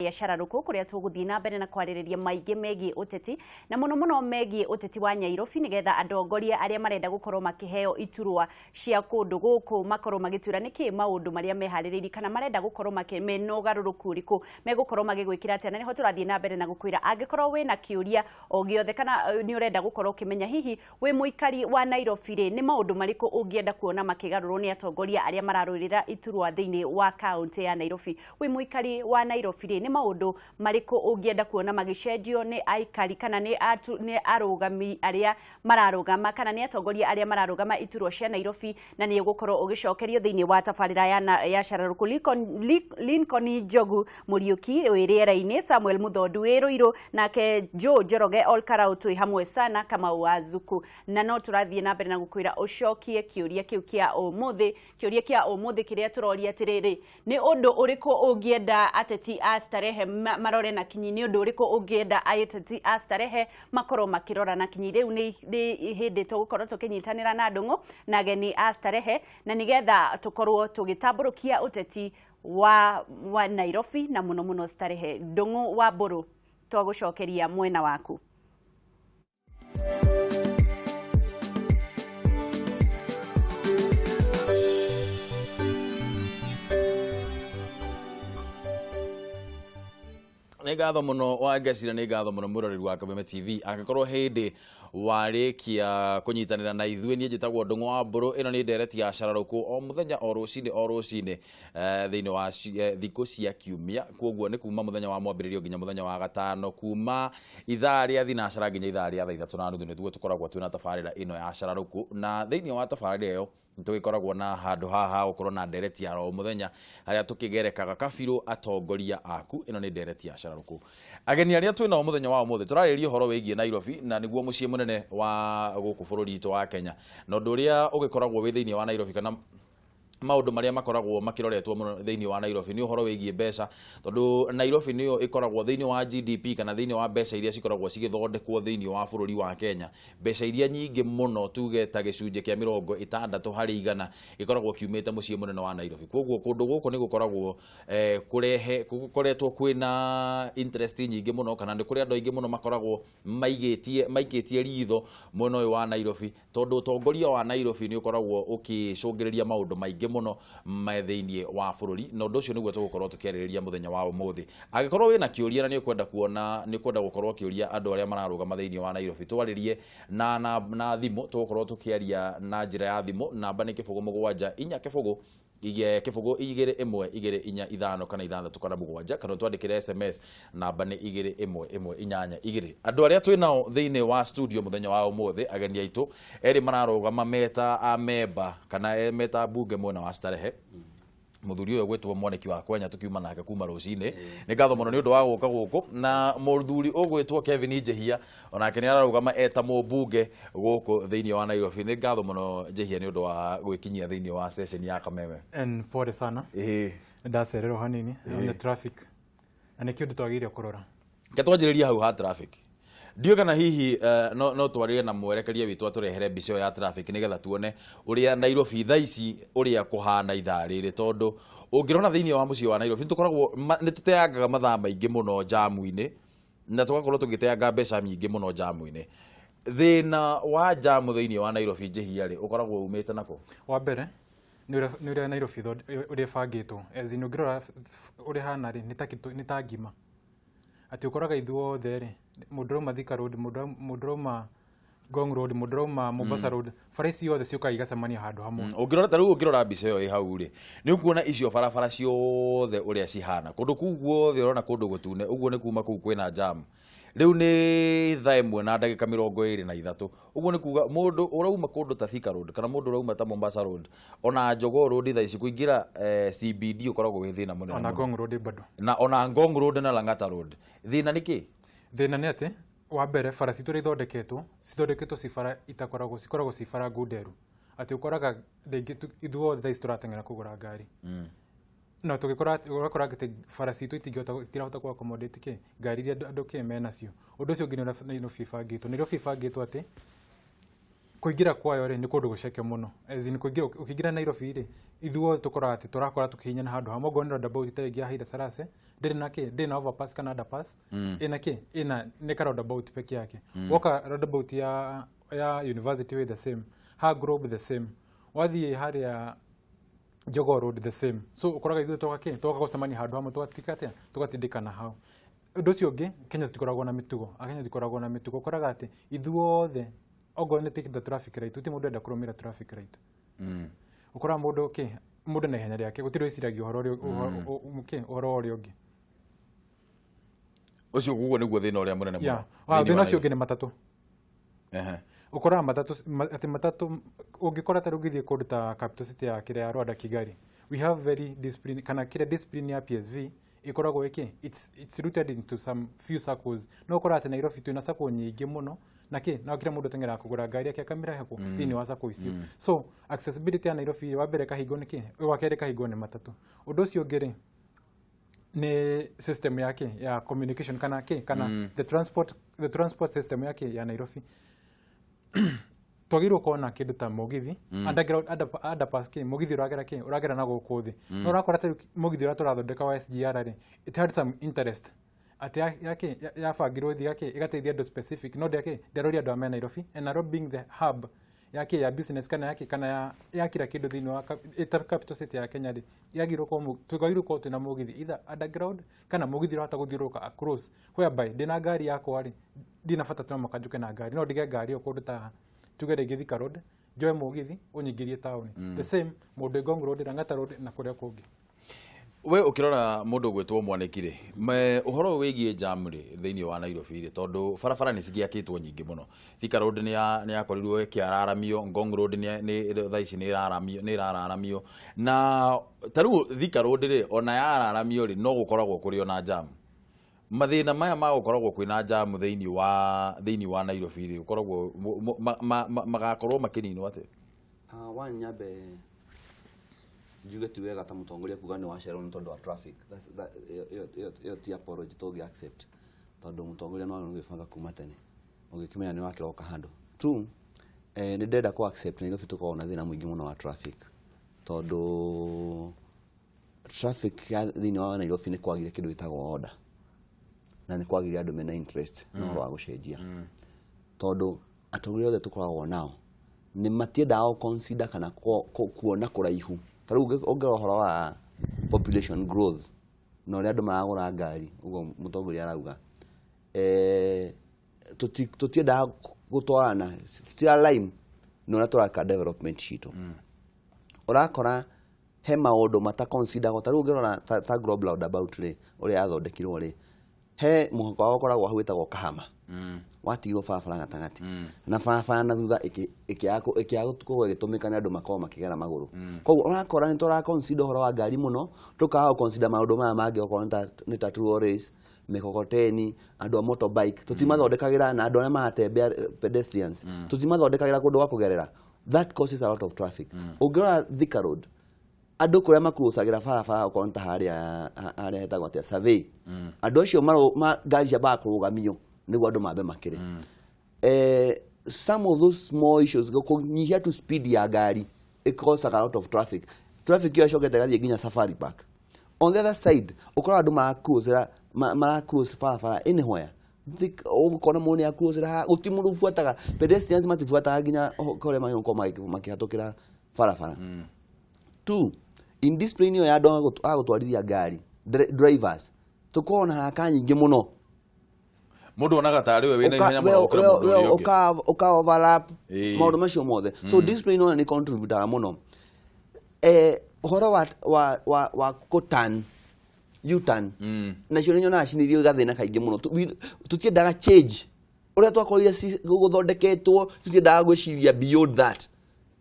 Ya Cararuku kuria tuguthii na mbere na kwarĩrĩria maingĩ megiĩ ũteti na mũno mũno megiĩ ũteti wa Nyairobi, nĩgetha andongoria arĩa marenda gũkorwo makĩheo iturwa cia kũndũ gũkũ makorwo magĩtura nĩkĩ maũndũ marĩa meharĩrĩirie kana marenda gũkorwo mena ũgarũrũku ũrĩkũ megũkorwo magĩgwĩkĩra atĩa. Na nĩho tũrathiĩ na mbere na gũkwĩra angĩkorwo wĩna kĩũria o gĩothe kana nĩ ũrenda gũkorwo ũkĩmenya hihi wĩ mũikari wa Nairobi rĩ, nĩ maũndũ marĩkũ ũngĩenda kuona makĩgarũrwo nĩ atongoria arĩa mararũĩrĩra iturwa thĩinĩ wa kaũntĩ ya Nairobi. Wĩ mũikari wa Nairobi rĩ, nĩ maũndũ marĩkũ ũngĩenda kuona magĩcenjio nĩ aikari kana nĩ arũgami arĩa mararũgama kana nĩ atongoria arĩa mararũgama iturwa cia Nairobi, na nĩ ũgũkorwo ũgĩcokerio thĩinĩ wa tabarĩra ya Cararuku. Lincoln Njogu Mũriũki wĩ rĩera-inĩ, Samuel Muthondu wĩ Rũirũ, nake Joe Njoroge Olkarau twĩ hamwe sana, Kamau wa Zuku. Na no tũrathiĩ na mbere na gũkwĩra ũcokie kĩũria kĩu kĩa ũmũthĩ, kĩũria kĩa ũmũthĩ kĩrĩa tũroria atĩrĩrĩ, nĩ ũndũ ũrĩkũ ũngĩenda ateti a Starehe marore na kinyi? Nĩ ũndũ ũrĩkũ ũngĩenda ateti a Starehe makorwo makĩrora na kinyi? Rĩu nĩ hĩndĩ tũgũkorwo tũkĩnyitanĩra na Ndũng'ũ na ageni a Starehe, na nĩgetha tũkorwo tũgĩtambũrũkia ũteti wa Nairobi na mũno mũno Starehe. Ndũng'ũ wa Mbũrũ, twagũcokeria mwena waku. Nĩ ngatho mũno wa Ngacira, nĩ ngatho mũno mwĩroreri wa Kameme TV. Angĩkorwo hĩndĩ warĩkia kũnyitanĩra na ithuĩ, niĩ njĩtagwo Ndũng'ũ wa Mbũrũ. Ĩno nĩ ndereti ya Cararũkũ o mũthenya o rũcinĩ o rũcinĩ thĩinĩ wa thikũ cia kiumia. Koguo nĩ kuma mũthenya wa mwambĩrĩrio nginya mũthenya wa gatano, kuma ithaa rĩa thinacara nginya ithaa rĩa thaa 3:30, nĩguo tũkoragwo twĩna tabarĩra ĩno ya Cararũkũ. Na thĩinĩ wa tabarĩra ĩyo tũgĩkoragwo na handũ haha gũkorwo na ndereti ya o mũthenya harĩa tũkĩgerekaga kabirũ atongoria aku. Ĩno nĩ ndereti ya Cararũkũ. Ageni arĩa twĩ nao mũthenya wa ũmũthĩ, tũrarĩrĩria ũhoro wĩgiĩ Nairobi, na nĩguo mũciĩ mũnene wa gũkũ bũrũri witũ wa Kenya, na ũndũ ũrĩa ũgĩkoragwo wĩ thĩinĩ wa Nairobi kana maũndũ marĩa makoragwo makĩroretwo mũno thĩinĩ wa Nairobi nĩ ũhoro wĩgiĩ mbeca, tondũ Nairobi nĩyo ĩkoragwo thĩinĩ wa GDP kana thĩinĩ wa mbeca iria cikoragwo cigĩthondekwo thĩinĩ wa bũrũri wa Kenya, mbeca iria nyingĩ mũno, tuge ta gĩcunjĩ kĩa 60% gĩkoragwo kiumĩte mũciĩ mũnene wa Nairobi. Koguo kũndũ gũkũ nĩ gũkoragwo kũrehe gũkoretwo kwĩna interest nyingĩ mũno, kana nĩ kũrĩ andũ aingĩ mũno makoragwo maigĩtie maikĩtie ritho mwena ũyũ wa Nairobi, tondũ ũtongoria wa Nairobi nĩ ũkoragwo ũkĩcũngĩrĩria maũndũ maingĩ mũno me thĩinĩ wa bũrũri. Na ũndũ ũcio nĩguo tũgũkorwo tũkĩarĩrĩria mũthenya wa ũmũthĩ. Angĩkorwo wĩna kĩũria na nĩ ũkwenda kuona, nĩ ũkwenda gũkorwo ũkĩũria andũ arĩa mararũgama thĩinĩ wa Nairobi, twarĩrie na thimũ. Tũgũkorwo tũkĩaria na njĩra ya thimũ. Namba nĩ 074 0 2 1 2 4 5 kana 6 kana 7, kana twandĩkĩre SMS, namba nĩ 2 1 1 8 2. Andũ arĩa twĩ nao thĩinĩ wa studio mũthenya wa ũmũthĩ, ageni aitũ erĩ mararũgama meta amemba kana meta mbunge mwena wa Starehe. Mũthuri ũyũ gwĩtwo Mwaniki wa Kwenya, tũkiuma nake kuma rũcinĩ, nĩ ngatho mũno nĩ ũndũ wa gũka gũkũ, na mũthuri ũgwĩtwo Kevin Njehia, onake nĩ ararũgama eta mũmbunge gũkũ thĩinĩ wa Nairobi. Nĩ ngatho mũno Njehia nĩ ũndũ wa gwĩkinyia thĩinĩ wa session ya Kameme. En pole sana. Ndacererwo hanini on the traffic na nĩkĩo ũndũ twagĩrĩire kũrora. Ke twanjĩrĩria hau ha traffic. Ndiũĩ kana hihi no twarĩre na mwerekeria witũ atũrehere mbica ĩyo ya traffic, nĩgetha tuone ũrĩa Nairobi thaa ici ũrĩa kũhana ithaa rĩrĩ, tondũ ũngĩrora thĩinĩ wa mũciĩ wa Nairobi nĩtũkoragwo nĩ tũteangaga mathaa maingĩ mũno jamu-inĩ, na tũgakorwo tũgĩteanga mbeca nyingĩ mũno jamu-inĩ. Thĩna wa jamu thĩinĩ wa Nairobi, Njĩhia rĩ, ũkoragwo umĩte nakũ? Wa mbere nĩ ũrĩa Nairobi ũrĩa ĩbangĩtwo. As in, ũngĩrora ũrĩa hana rĩ, nĩ ta ngima, atĩ ũkoraga ithuothe rĩ, mũndũ ũrauma Thika Road, mũndũ ũrauma Ngong Road, mũndũ ũrauma Mombasa Road, bara ici ciothe ciũkaga igacemania handũ hamwe. Ũngĩrora ta rĩu, ũngĩrora mbica ĩyo ĩ hau rĩ, nĩ ũkuona icio barabara ciothe ũrĩa cihana. Kũndũ kũu guothe ũrona kũndũ gũtune ũguo nĩ kuma kũu kwĩna jam. Rĩu nĩ thaa 1:23. Ũguo nĩ kuga mũndũ ũrauma kũndũ ta Thika Road kana mũndũ ũrauma ta Mombasa Road ona Jogoo Road, thaa ici kũingĩra CBD ũkoragwo wĩ thĩna mũnene ona mũno. Ngong Road bado. Na ona Ngong Road na Lang'ata Road. Thĩna nĩ kĩ? Thĩna nĩ atĩ wa mbere bara citũ ũrĩa ithondeketwo, cithondeketwo ci bara itakoragwo, cikoragwo ci bara ngunderu, atĩ ũkoraga rĩngĩ ithuothe thaa ici tũrateng'era kũgũra ngari, no tũgĩkora ũgakora atĩ bara citũ itingĩhota, itirahota kũ accommodate kĩ ngari iria andũ kĩ menacio. Ũndũ ũcio ũngĩ nĩ ũrĩa Nairobi ĩbangĩtwo. Nairobi ĩbangĩtwo atĩ Kũingĩra kwayo rĩ, nĩ kũndũ gũceke mũno. As in kũingĩra, ũkĩingĩra Nairobi rĩ, ithuothe tũkoraga atĩ tũrakora tũkĩhihinyana handũ hamwe. Okorwo nĩ roundabout ta rĩngĩ ya Haile Selassie, ndĩrĩ na kĩ, ndĩrĩ na overpass kana underpass, ĩna kĩ, ĩna nĩ ka roundabout peke yake. Woka roundabout ya University Way, the same, ha Globe, the same, wathiĩ harĩa Jogoo Road, the same. So ũkoraga ithuĩ twoka kĩ, twoka gũcemania handũ hamwe, tũgatika atĩa, tũgatindĩkana hau. Ũndũ ũcio ũngĩ, Kenya tũtikoragwo na mĩtugo, Akenya tũtikoragwo na mĩtugo. Ũkoraga atĩ ithuothe, okorwo nĩ take the traffic light, gũtirĩ mũndũ ũrenda kũrũmĩrĩra traffic light. Ũkoraga mũndũ kĩ, mũndũ na ihenya rĩake, gũtirĩ wĩciragia ũhoro ũrĩa kĩ, ũhoro wa ũrĩa ũngĩ. Ũcio koguo nĩguo thĩna ũrĩa mũnene mũno Wa thĩinĩ thĩna wa ũcio ũngĩ nĩ matatũ. Ũkoraga matatũ, atĩ matatũ ũngĩkora ta rĩu ũngĩthiĩ kũndũ ta capital city ya kĩrĩa ya Rwanda, Kigali, we have very discipline, kana kĩrĩa discipline ya PSV ĩkoragwo ĩkĩ, it's rooted into some few circles. No ũkora atĩ Nairobi twĩna circle nyingĩ mũno na kĩ, na kila mũndũ ateng'eraga kũgũra ngari yake akamĩrehe kũ thĩinĩ wa circle icio. So accessibility ya Nairobi, wa mbere kahingwo nĩ kĩ, wa kerĩ kahingwo nĩ matatũ. Ũndũ ũcio ũngĩ rĩ, nĩ system yake ya communication kana kĩ, kana the transport system yake ya Nairobi. Twagĩrĩirwo gũkorwo na kĩndũ ta mũgithi, underground, underpass, kĩ, mũgithi ũragera kĩ, ũragera na gũkũ thĩ. No ũrakora ta rĩu mũgithi ũrĩa tũrathondeka wa SGR rĩ, it had some interest atĩ ya yabangirwo ĩthiĩ yake ĩgateithia andũ specific, no ndĩake ndĩaroria andũ a me Nairobi, and Nairobi being the hub yake ya business kana yake kana ya kila kĩndũ thĩinĩ wa ĩta capital city ya Kenya rĩ, yagĩrĩirwo gũkorwo twagĩrĩirwo gũkorwo twĩna mũgithi either underground kana mũgithi ũrahota gũthiũrũrũka across, whereby ndĩna ngari yakwa rĩ, ndina bata no mũhaka njũke na ngari, no ndige ngari ĩyo kũndũ ta tuge rĩngĩ Thika Road, njoe mũgithi ũnyingĩrie taũni. The same mũndũ Ngong Road, Lang'ata Road na kũrĩa kũngĩ. We ũkĩrora mũndũ ũgwĩtwo Mwanĩki rĩ, ũhoro ũyũ wĩgiĩ jam rĩ thĩinĩ wa Nairobi rĩ, tondũ barabara nĩ cigĩakĩtwo nyingĩ mũno, Thika Road nĩ yakorirwo ĩkĩararamio, Ngong Road nĩ thaa ici nĩ ĩrararamio, na ta rĩu Thika Road rĩ, ona yararamio rĩ, no gũkoragwo kũrĩ ona jam. Mathĩna maya ma gũkoragwo kwĩna jam thĩinĩ wa Nairobi rĩ, ũkoragwo magakorwo makĩninwo atĩa? One, nyambe njuge ti wega ta mũtongoria kuga nĩ wacererwo nĩ tondũ wa traffic. Ĩyo ti apology tũngĩ accept, tondũ mũtongoria no agĩrĩirwo gwĩbanga kuma tene ũgĩkĩmenya nĩ wakĩroka handũ. Two, nĩ ndĩrenda kũ accept Nairobi tũkoragwo na thĩna mũingĩ mũno wa traffic, tondũ traffic ya thĩinĩ wa Nairobi nĩ kwagire kĩndũ gĩtagwo order, na nĩ kwagire andũ mena interest na ũhoro wa gũcenjia, tondũ atongoria othe tũkoragwo nao nĩ matiendaga gũ consider kana kuona kũraihu. Ta rĩu ũngĩrora ũhoro wa population growth na ũrĩa andũ maragũra ngari, ũguo mũtongoria arauga, tũtiendaga gũtwarana, tũtira line na ũrĩa tũraka development citũ. Ũrakora he maũndũ mata consider. Ta rĩu ũngĩrora ta Global Roundabout rĩ, ũrĩa yathondekirwo rĩ, he mũhaka wao ũkoragwo hau wĩtagwo Kahama, watigirwo barabara gatagatĩ na barabara na thutha ĩkĩaga gũkorwo ĩgĩtũmĩka nĩ andũ makorwo makĩgera magũrũ. Koguo ũrakora nĩ tũra consider ũhoro wa ngari mũno, tũkaga gũ consider maũndũ maya mangĩ, okorwo nĩ ta tourists, mĩkokoteni, andũ a motorbike tũtimathondekagĩra, na andũ arĩa maratembea, pedestrians, tũtimathondekagĩra kũndũ gwa kũgerera. That causes a lot of traffic. Ũngĩrora Thika Road, andũ kũrĩa makurucagĩra barabara, okorwo nĩ ta harĩa hetagwo atĩa, Survey, andũ acio ngari ciambaga kũrũgamio nĩguo andũ mambe makĩre. Some of those small issues, kũnyihia tu speed ya ngari, it causes a lot of traffic. Traffic ĩyo ĩcokete ĩgathiĩ nginya Safari Park. On the other side, ũkoraga andũ maracruisera, maracruise barabara anywhere. Ũgũkora mũndũ nĩ acruisera haha, gũtirĩ mũndũ ũbuataga, pedestrians matibuataga nginya kũrĩa magĩrĩirwo gũkorwo makĩhatũkĩra barabara. Two, indiscipline ĩyo ya andũ a gũtwarithia ngari, drivers, tũkoragwo na haraka nyingĩ mũno. Mũndũ onaga tarĩ we wĩna ihenya mũno gũkĩra mũndũ ũrĩa ũngĩ. Ũka overlap, maũndũ macio mothe. So discipline ĩyo nĩ contributaga mũno. Ũhoro wa kũturn, U-turn, nacio nĩ nyonaga cinĩirio gathĩna kaingĩ mũno. Tũtiendaga change ũrĩa twakorire gũthondeketwo, tũtiendaga gwĩciria beyond that,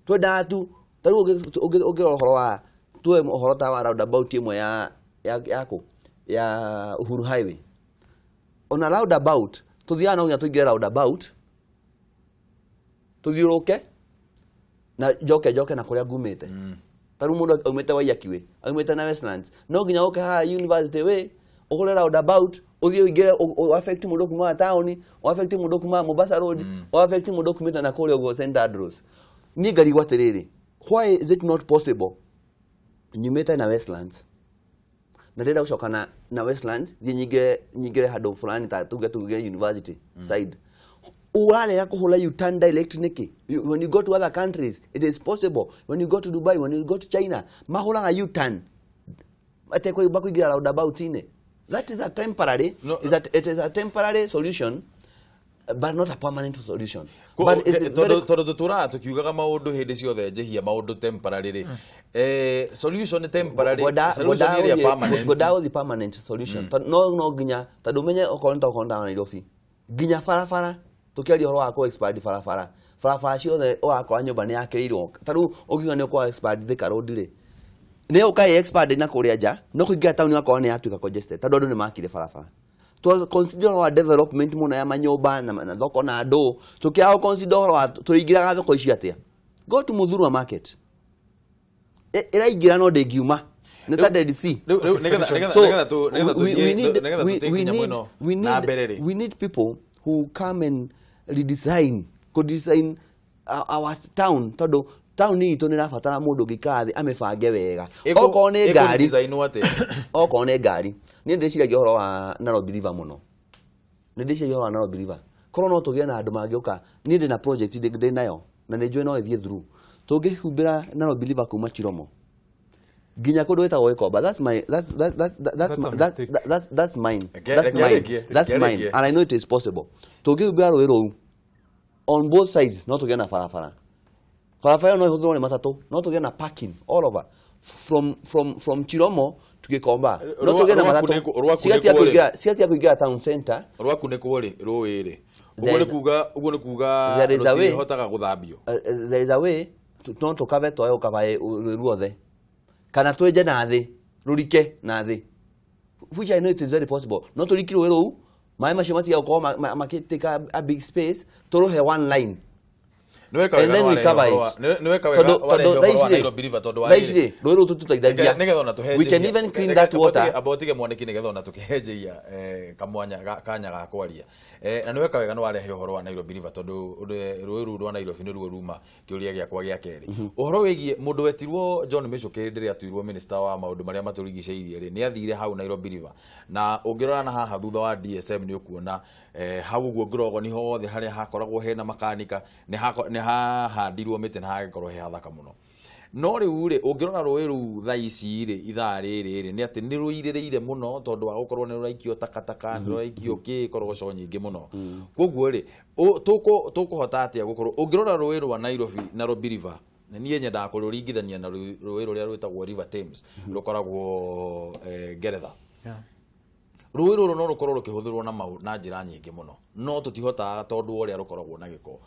twendaga tu. Ta rĩu ũngĩrora ũhoro wa tuwe ũhoro ta wa roundabout ĩmwe ya kũ ya Uhuru Highway, ona roundabout tũthiaga no nginya tũingĩre roundabout, tũthiũrũke na njoke njoke na kũrĩa ngumĩte. Ta rĩu mũndũ aumĩte Waiyaki Way, aumĩte na Westlands, no nginya ũke haha University Way, ũhũre roundabout, Ũthiĩ ũingĩre affect mũndũ kumaga taũni, affect mũndũ kumaga Mombasa Road, affect mũndũ kumĩte na kũrĩa ũguo St Andrews. Niĩ ngarigwo atĩrĩrĩ, why is it not possible nyumĩte na Westlands na ndĩrenda gũcoka na Westlands, thiĩ nyingĩre handũ fulani, ta tuge university side, ũrarega kũhũra U-turn direct nĩkĩ? When you go to other countries, it is possible. When you go to Dubai, when you go to China, mahũraga U-turn atekwamba kũingĩra roundabout-inĩ. That is a temporary No, is that it is a temporary solution, but not a permanent solution. But it's Tondũ tũtũraga tũkiugaga maũndũ hĩndĩ ciothe, njĩhia maũndũ temporary rĩ, solution temporary, solution ĩrĩa permanent. Ngwendaga gũthiĩ permanent solution. No nginya tondũ ũmenye okorwo nĩ ta okorwo nĩ ta Nairobi, nginya barabara, tũkĩaria ũhoro wa kũ expand barabara, barabara ciothe ũrakora nyũmba nĩ yakĩrĩirwo. Ta rĩu ũngiuga nĩ ũkũ expand Thika Road rĩ, nĩ ũka expand na kũrĩa nja, no kũingĩra taũni ũgakora nĩ yatuĩka congested tondũ andũ nĩ makire barabara. Twa consider ũhoro wa development mũno ya manyũmba na thoko na andũ, tũkĩaga gũ consider ũhoro wa tũrĩingĩraga thoko ici atĩa. Go to Muthurwa Market, ĩraingĩra no ndĩngiuma, nĩ ta Dead Sea. Rĩu nĩgetha So nĩgetha we need nĩgetha we tũthiĩ need nyamũ we ĩno na need mbere rĩ, we need people who come and redesign, co-design our town, tondũ town itũ nĩ ĩrabatara mũndũ ũngĩikara thĩ amĩbange wega. Okorwo nĩ ngari, design atĩa? Okorwo nĩ ngari, niĩ ndĩciragia ũhoro wa Nairobi River mũno, nĩ ndĩciragia ũhoro wa Nairobi River, korwo no tũgĩe na andũ mangĩũka. Niĩ ndĩ na project ndĩ nayo na nĩ njũĩ no ĩthiĩ through. Tũngĩhumbĩra Nairobi River kuma Chiromo nginya kũndũ gwĩtagwo Gĩkomba, that's my that's that, that, that, That's a mistake. That's mine. That's Reke mine. That's reke mine. arĩkie. And I know it is possible. Tũngĩhumbĩra rũĩ rũu on both sides, no tũgĩe na barabara. Barabara ĩyo no ĩhũthĩrwo nĩ matatũ, no tũgĩe na parking all over from Chiromo to Gikomba, no tũgĩe na Rwaku matatũ rwaku cigatia nĩ kuo rĩ? kũingĩra, cigatia kũingĩra town center. Rwaku nĩ kuo rĩ, rũĩ rĩ, ũguo nĩ kuga, ũguo nĩ kuga There is a way. rũtihotaga gũthambio. There is a way no tũkave, twae gũkava rũĩ ruothe kana twenje na thĩ, rũrike na thĩ, which I know it is very possible. No tũriki rũĩ rũu, maĩ macio matiga gũkorwo makĩtake a big space, tũrũhe one line Nĩ weka and wega then we nĩ cover warehe it. nĩ weka wega Tondũ warehe tondũ ũhoro thaa wa ici rĩ, Nairobi River, tondũ wa thaa ici rĩrĩ rĩ, rũĩ rũu tũtũteithagia. Nĩgetha ona tũhenjeria. We can even clean that water. Amba ũtige mwaniki, nĩgetha ona tũkĩhenjeria kamwanya kanya ga kwaria. Na nĩ weka wega nĩ warehe ũhoro wa Nairobi River, tondũ rũĩ rũu rwa Nairobi nĩruo ruma kĩũria gĩakwa gĩa kerĩ, ũhoro wĩgiĩ mũndũ wetirwo John Michuki rĩrĩa atuirwo minister wa maũndũ marĩa matũrigicĩirie rĩ, nĩ athire hau Nairobi River, na ũngĩrora na haha thutha wa DSM nĩ ũkuona hau ũguo ngĩrogo hothe harĩa hakoragwo hena makanika nĩ hahandirwo mĩtĩ na hagĩkorwo he hathaka mũno. No rĩu rĩ, ũngĩrora rũĩ rũu thaa ici rĩ, ithaa rĩrĩ rĩ, nĩ atĩ nĩ rũirĩrĩire mũno tondũ wa gũkorwo nĩ rũraikio takataka, nĩ rũraikio kĩ korogoco nyingĩ mũno. Koguo rĩ, tũkũhota atĩa gũkorwo ũngĩrora rũĩ rwa Nairobi, Nairobi River, niĩ nyendaga kũrũringithania na rũĩ rũrĩa rwĩtagwo River Thames, rũkoragwo Ngeretha. Rũĩ rũrũ no rũkorwo rũkĩhũthĩrwo na njĩra nyingĩ mũno, no tũtihotaga tondũ wa ũrĩa rũkoragwo na gĩko.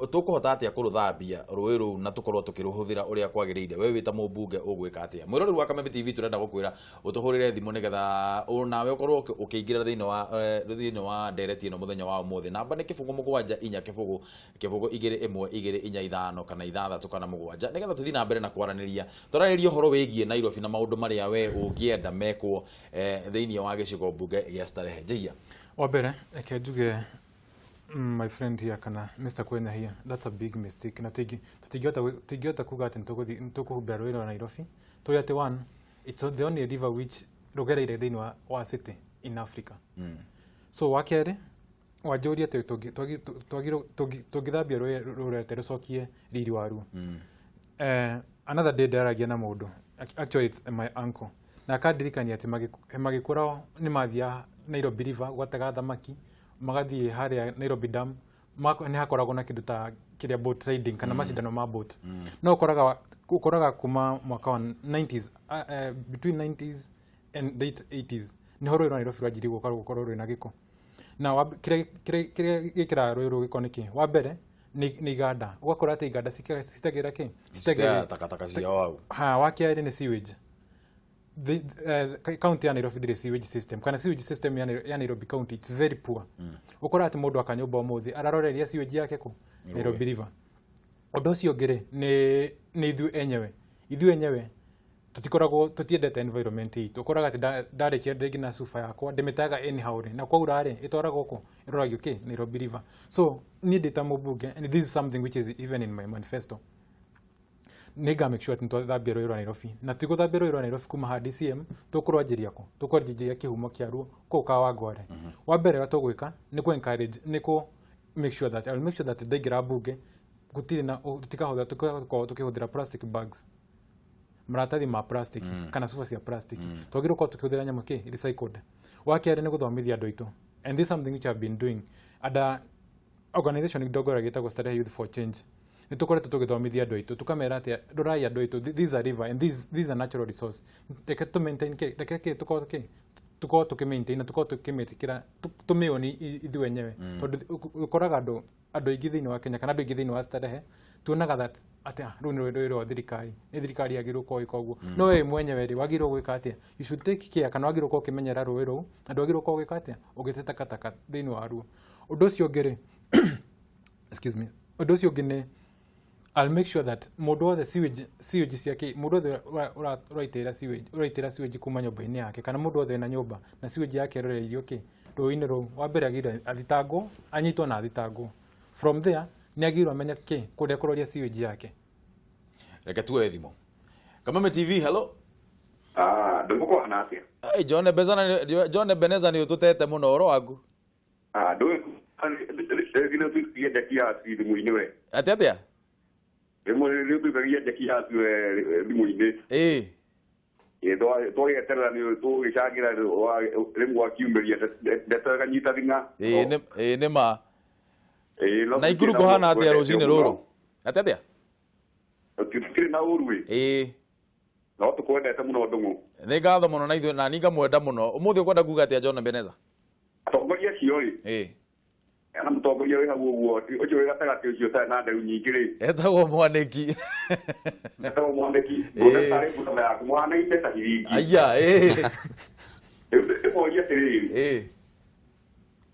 Tũkũhota atĩa kũrũthambia rũĩ rũu na tũkorwo tũkĩrũhũthĩra ũrĩa kwagĩrĩire? We wĩ ta mũmbunge ũgwĩka atĩa? Mwĩroreri wa Kameme TV, tũrenda gũkwĩra ũtũhũrĩre thimũ nĩgetha nawe ũkorwo ũkĩingĩra thĩinĩ wa ndereti ĩno mũthenya wa ũmũthĩ. Namba nĩ 0 7 4 0 0 2 1 2 4 5 kana 6 kana 7, nĩgetha tũthiĩ na mbere na kwaranĩria, twarĩrĩrie ũhoro wĩgiĩ Nairobi na maũndũ marĩa we ũngĩenda mekwo thĩinĩ wa gĩcigo mbunge gĩa Starehe. Njĩhia. Wa mbere, reke njuge, my friend here kana Mr. Kwenya here, that's a big mistake, na tũtingĩhota kuga atĩ nĩtũkũhumbĩra rũĩ rwa Nairobi, tũĩ atĩ one, it's the only river which rũgereire thĩinĩ wa city in Africa. So wa kerĩ, wanjũria atĩ tũngĩthambia rũĩ rũrũ atĩa rũcokie riri waruo. Another day ndaragia na mũndũ, actually it's my uncle, na akandirikania atĩ magĩkũra nĩ mathiaga Nairobi River gwatega thamaki, magathiĩ harĩa Nairobi Dam, nĩ hakoragwo na kĩndũ ta kĩrĩa boat riding kana macindano ma boat. No ũkoraga kuma mwaka wa 90s, between 90s and late 80s, nĩho rũĩ rwa Nairobi rwanjirie gũkorwo rwĩna gĩko. Na kĩrĩa gĩkĩraga rũĩ rũu gĩko nĩkĩ? Wa mbere nĩ iganda, ũgakora atĩ iganda citagĩra kĩ Citeaga takataka ciao hau. Ha, wa kerĩ nĩ sewage. County ya Nairobi ndĩrĩ sewage system, kana sewage system ya Nairobi County, it's very poor. Ũkora atĩ mũndũ aka nyũmba ũmũthĩ araroreria sewage yake kũ Nairobi River. Ũndũ ũcio ũngĩ rĩ, nĩ ithuĩ enyewe Tutikoragwo tutiendete environment itũ. Ũkoraga atĩ ndarĩkia rĩngĩ na cuba yakwa ndĩmĩteaga anyhow rĩ, na kwaura rĩ, ĩtwaragwo kũ? Ĩroragio kĩ? Nairobi River. So niĩ ndĩ ta mũmbunge, and this is something which is even in my manifesto, nĩ make sure atĩ nĩtwathambia rũĩ rwa Nairobi. Na ti gũthambia rũĩ rwa Nairobi kuma haha DCM, tũkũrwanjĩria kũ? Tũkwanjĩria kĩhumo kĩaruo kũu Kawangware. Wa mbere ũrĩa tũgwĩka nĩ kũ encourage, nĩ kũ make sure that I will make sure that ndaingĩra mbunge gũtirĩ na tũtikahũthĩra, tũkorwo tũkĩhũthĩra plastic bags, maratathi ma plastic kana cuba cia plastic. Twagĩrĩirwo gũkorwo tũkĩhũthĩra nyamũ kĩ recycled. Wa kerĩ nĩ gũthomithia andũ aitũ, and this is something which I've been doing under organization ndongoragia ĩtagwo Starehe Youth for Change. Nĩ tũkoretwo tũgĩthomithia andũ aitũ, tũkamera atĩ rorai andũ aitũ, this is a river and this is a natural resource. Reke tũ maintain kĩ, reke kĩ tũkorwo kĩ tũkorwo tũkĩ maintain na tũkorwo tũkĩmĩtĩkĩra, tũmĩoni ithuĩ enyewe, tondũ ũkoraga andũ aingĩ thĩinĩ wa Kenya kana andũ aingĩ thĩinĩ wa Starehe tuonaga that atĩ rũu nĩ rũĩ rwa thirikari, nĩ thirikari yagĩrĩirwo gũkorwo ĩka ũguo. No we mwenyewe rĩ, wagĩrĩirwo gwĩka atĩa? You should take care, kana wagĩrĩirwo gũkorwo ũkĩmenyerera rũĩ rũu, na ndwagĩrĩirwo gũkorwo ũgĩka atĩa, ũgĩte takataka thĩinĩ wa ruo. Ũndũ ũcio ũngĩ rĩ, excuse me, ũndũ ũcio ũngĩ nĩ I'll make sure that mũndũ wothe sewage ciake, mũndũ wothe ũraitĩrĩra sewage, ũraitĩrĩra sewage kuma nyũmba-inĩ yake, kana mũndũ wothe wĩna nyũmba na sewage yake ĩroreirio kĩ rũĩ-inĩ rũu, wa mbere agĩrĩirwo athitangwo, anyitwo na athitangwo. From there nĩ agĩrĩirwo amenye kĩ kũrĩa kũroria sewage yake. Reke tuoe thimũ. Kameme TV, hello. Ah, ndũgũkũhana atĩa? Hey, John Ebeneza, John Ebeneza, nĩ ũtũtete mũno, ũhoro waku? Ah, ndũĩ rĩngĩ nĩ ũtuĩkagia njaki yaku thimũ-inĩ we. Atĩ atĩa? Rĩmwe nĩ ũtuĩkagia njaki yaku we thimũ-inĩ. Ĩ twagĩeterera nĩ tũgĩcangĩra, rĩmwe wakiumĩria ndeto ĩkanyita thing'a. Ĩĩ nĩ ma. Ĩĩ no. Na Ikuru kũhana atĩa rũcinĩ rũrũ? Atĩ atĩa? Tũtirĩ na ũru ĩ. No tũkwendete mũno, Ndũng'ũ. Nĩ ngatho mũno, na ithuĩ na niĩ ngamwenda mũno. Ũmũthĩ ũkwenda kuga atĩa, John Ebeneza? Atongoria acio rĩ, na mũtongoria wĩ hau ũguo, ũcio wĩ gatagatĩ, ũcio ũtarĩ na nderu nyingĩ rĩ, Etagwo Mwanĩki. Etagwo Mwanĩki. Nguona tarĩ ngutano yaku mũhanaine ta hiringi. Aya, ĩĩ. Rĩu ndĩmorie atĩrĩrĩ,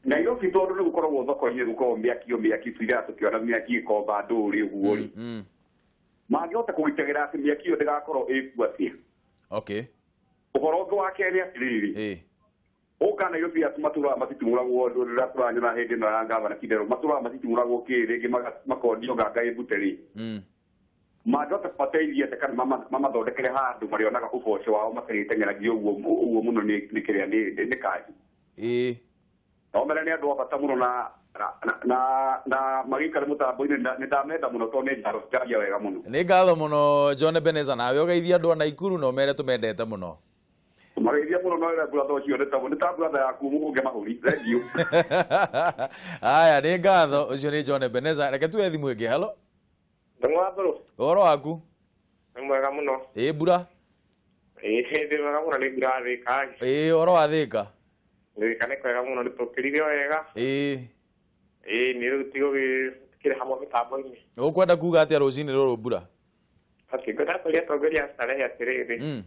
Nairobi tondũ nĩ gũkoragwo thoko-inĩ, gũkoragwo mĩaki o mĩaki, tuiraga tũkĩona mĩaki ĩkomba ndũrĩ ũguo rĩ, mangĩhota kũgitagĩra atĩ mĩaki ĩyo ndĩgakorwo ĩkuo atĩa? Ũhoro ũngĩ wa kerĩ atĩrĩrĩ, ũka Nairobi yaku matũraga matitumũragwo, rĩrĩa tũranyona hĩndĩ ĩno ya ngavana Kidero, matũraga matitumũragwo kĩ rĩngĩ makondio nganga ĩmbute rĩ, mangĩhota kũmateithia atĩa kana mamathondekere handũ marĩonaga ũboco wao matarĩteng'eragio ũguo ũguo mũno nĩ kĩrĩa nĩ kanjũ? No mere nĩ andũ a bata mũno na magĩikare mũtambo-inĩ, nĩ ndamenda mũno tondũ nĩ njaria wega mũno. Nĩ ngatho mũno, John Ebeneza, nawe ũgeithia andũ a Naikuru na ũmere tũmendete mũno. Mageithia mũno, no ĩra brother ũcio nĩ ta brother yaku mũgũnge mahũri, thank you. Aya, nĩ ngatho. Ũcio nĩ John Ebeneza. Reke tuoe thimũ ĩngĩ. Hello. Ndũng'ũ wa Mbũrũ. Ũhoro waku? Nĩ mwega mũno. Ĩĩ, mbura. Ĩĩ, ndĩ mwega mũno, nĩ mbura Thĩka. Ĩĩ, ũhoro wa Thĩka? Thĩka nĩ kwega mũno, nĩ tũkĩrire o wega. Ĩĩ, nĩ rĩu tigũgĩkĩrĩ hamwe mĩtambo-inĩ. Ũkwenda kuga atĩa rũcinĩ rũrũ, mbura? Okay, ngwenda kũria atongoria a Starehe atĩrĩrĩ,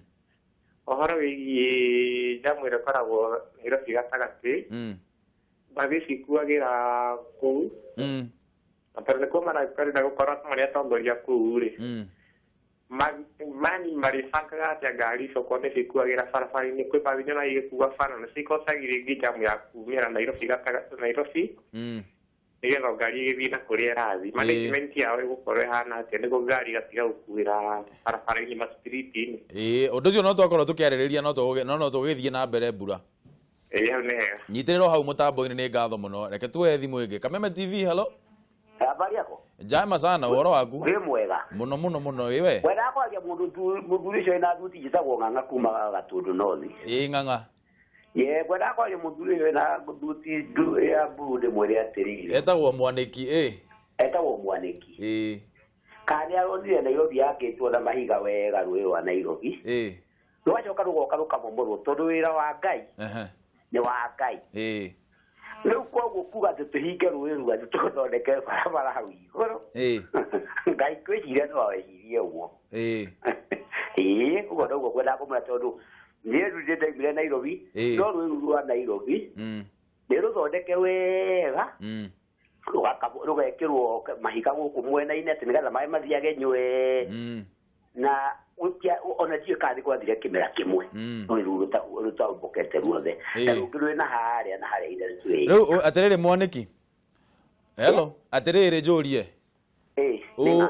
ũhoro wĩgiĩ njamu ĩrĩa ĩkoragwo Nairobi gatagatĩ, mbathi cikuagĩra kũu, na tondũ nĩkuo marenda gũkorwo marĩ atongoria kũu rĩ, mani marĩbangaga atĩa ngari icio okorwo nĩ cikuagĩra barabara-inĩ? Kwĩ bathi nyonaga igĩkua bara na cikocagia rĩngĩ njamu ya kumĩra Nairobi gatagatĩ Nairobi, nĩgetha ngari ĩgĩthiĩ na kũrĩa ĩrathiĩ. Management yao ĩgũkorwo ĩhana atĩa nĩguo ngari ĩgatiga gũkuĩra barabara-inĩ, ma-street-inĩ? Ĩĩ, ũndũ ũcio no twakorwo tũkĩarĩrĩria, no tũgĩthiĩ na mbere, mbura. Ĩĩ, hau nĩ hega. Nyitĩrĩrwo hau mũtambo-inĩ, nĩ ngatho mũno. Reke tuoe thimũ ĩngĩ. Kameme TV, hello. Habari yako? Njema sana, ũhoro waku? Wĩ mwega. Mũno mũno mũno, ĩ we. Wendaga kwaria mũndũ mũthuri ũcio wĩna thuti njĩtagwo Ng'ang'a kuma Gatũndũ North. Ĩ, Ng'ang'a. Ye, ngwendaga kwaria mũthuri ũcio wĩna thuti ya blue, ndĩmwĩre atĩrĩrĩ. Etagwo Mwanĩki, ĩ. Etagwo Mwanĩki. Kana nĩ aronire Nairobi yakĩtwo na mahiga wega, rũĩ rwa Nairobi. Rũgacoka rũgoka rũkamomorwo, tondũ wĩra wa Ngai nĩ wa Ngai. Rĩu koguo kuga atĩ tũhinge rũĩ rũu atĩ tũthondeke barabara hau igũrũ. Ngai kwĩciria no awecirie ũguo. Ĩĩ, ũguo noguo ngwendaga kũmwĩra, tondũ niĩ rĩu nĩ ndaumire Nairobi, no rũĩ rũu rwa Nairobi nĩ rũthondeke wega, rũgekĩrwo mahiga gũkũ mwena-inĩ atĩ nĩgetha maĩ mathiage nywe. Na ona ndiũĩ kana nĩ gwathire kĩmera kĩmwe no rĩu rũtambũkĩte ruothe na rũngĩ rwĩ na harĩa na harĩa ithe. Rĩu atĩrĩrĩ mwanĩki, hello, atĩrĩrĩ njũrie,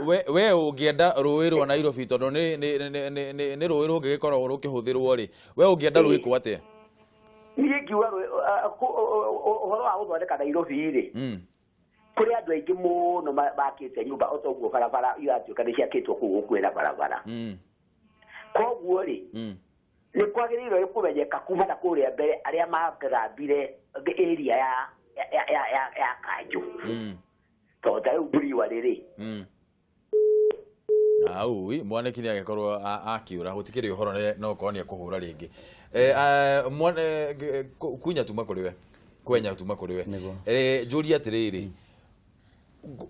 we ũngĩenda rũĩ rwa Nairobi tondũ nĩ rũĩ rũngĩgĩkorwo rũkĩhũthĩrwo rĩ, we ũngĩenda rwĩkwo atĩa? Niĩ ngiuga ũhoro wa gũthondeka Nairobi rĩ, kũrĩ andũ aingĩ mũno makĩte nyũmba o toguo barabara iratuĩka nĩ ciakĩtwo kũu gũkuhĩ na barabara. Koguo rĩ, nĩ kwagĩrĩirwo nĩ kũmenyeka kuma na kũrĩa mbere arĩa mathambire area ya Kanjũ. Tondũ ta rĩu brewery rĩ. Aui mwanĩki nĩ agĩkorwo akiũra gũtikĩrĩ ũhoro no ũkorwo nĩ ekũhũra rĩngĩ. Kunya tuma kũrĩ we, kwenya tuma kũrĩ we. Njũrie atĩrĩrĩ,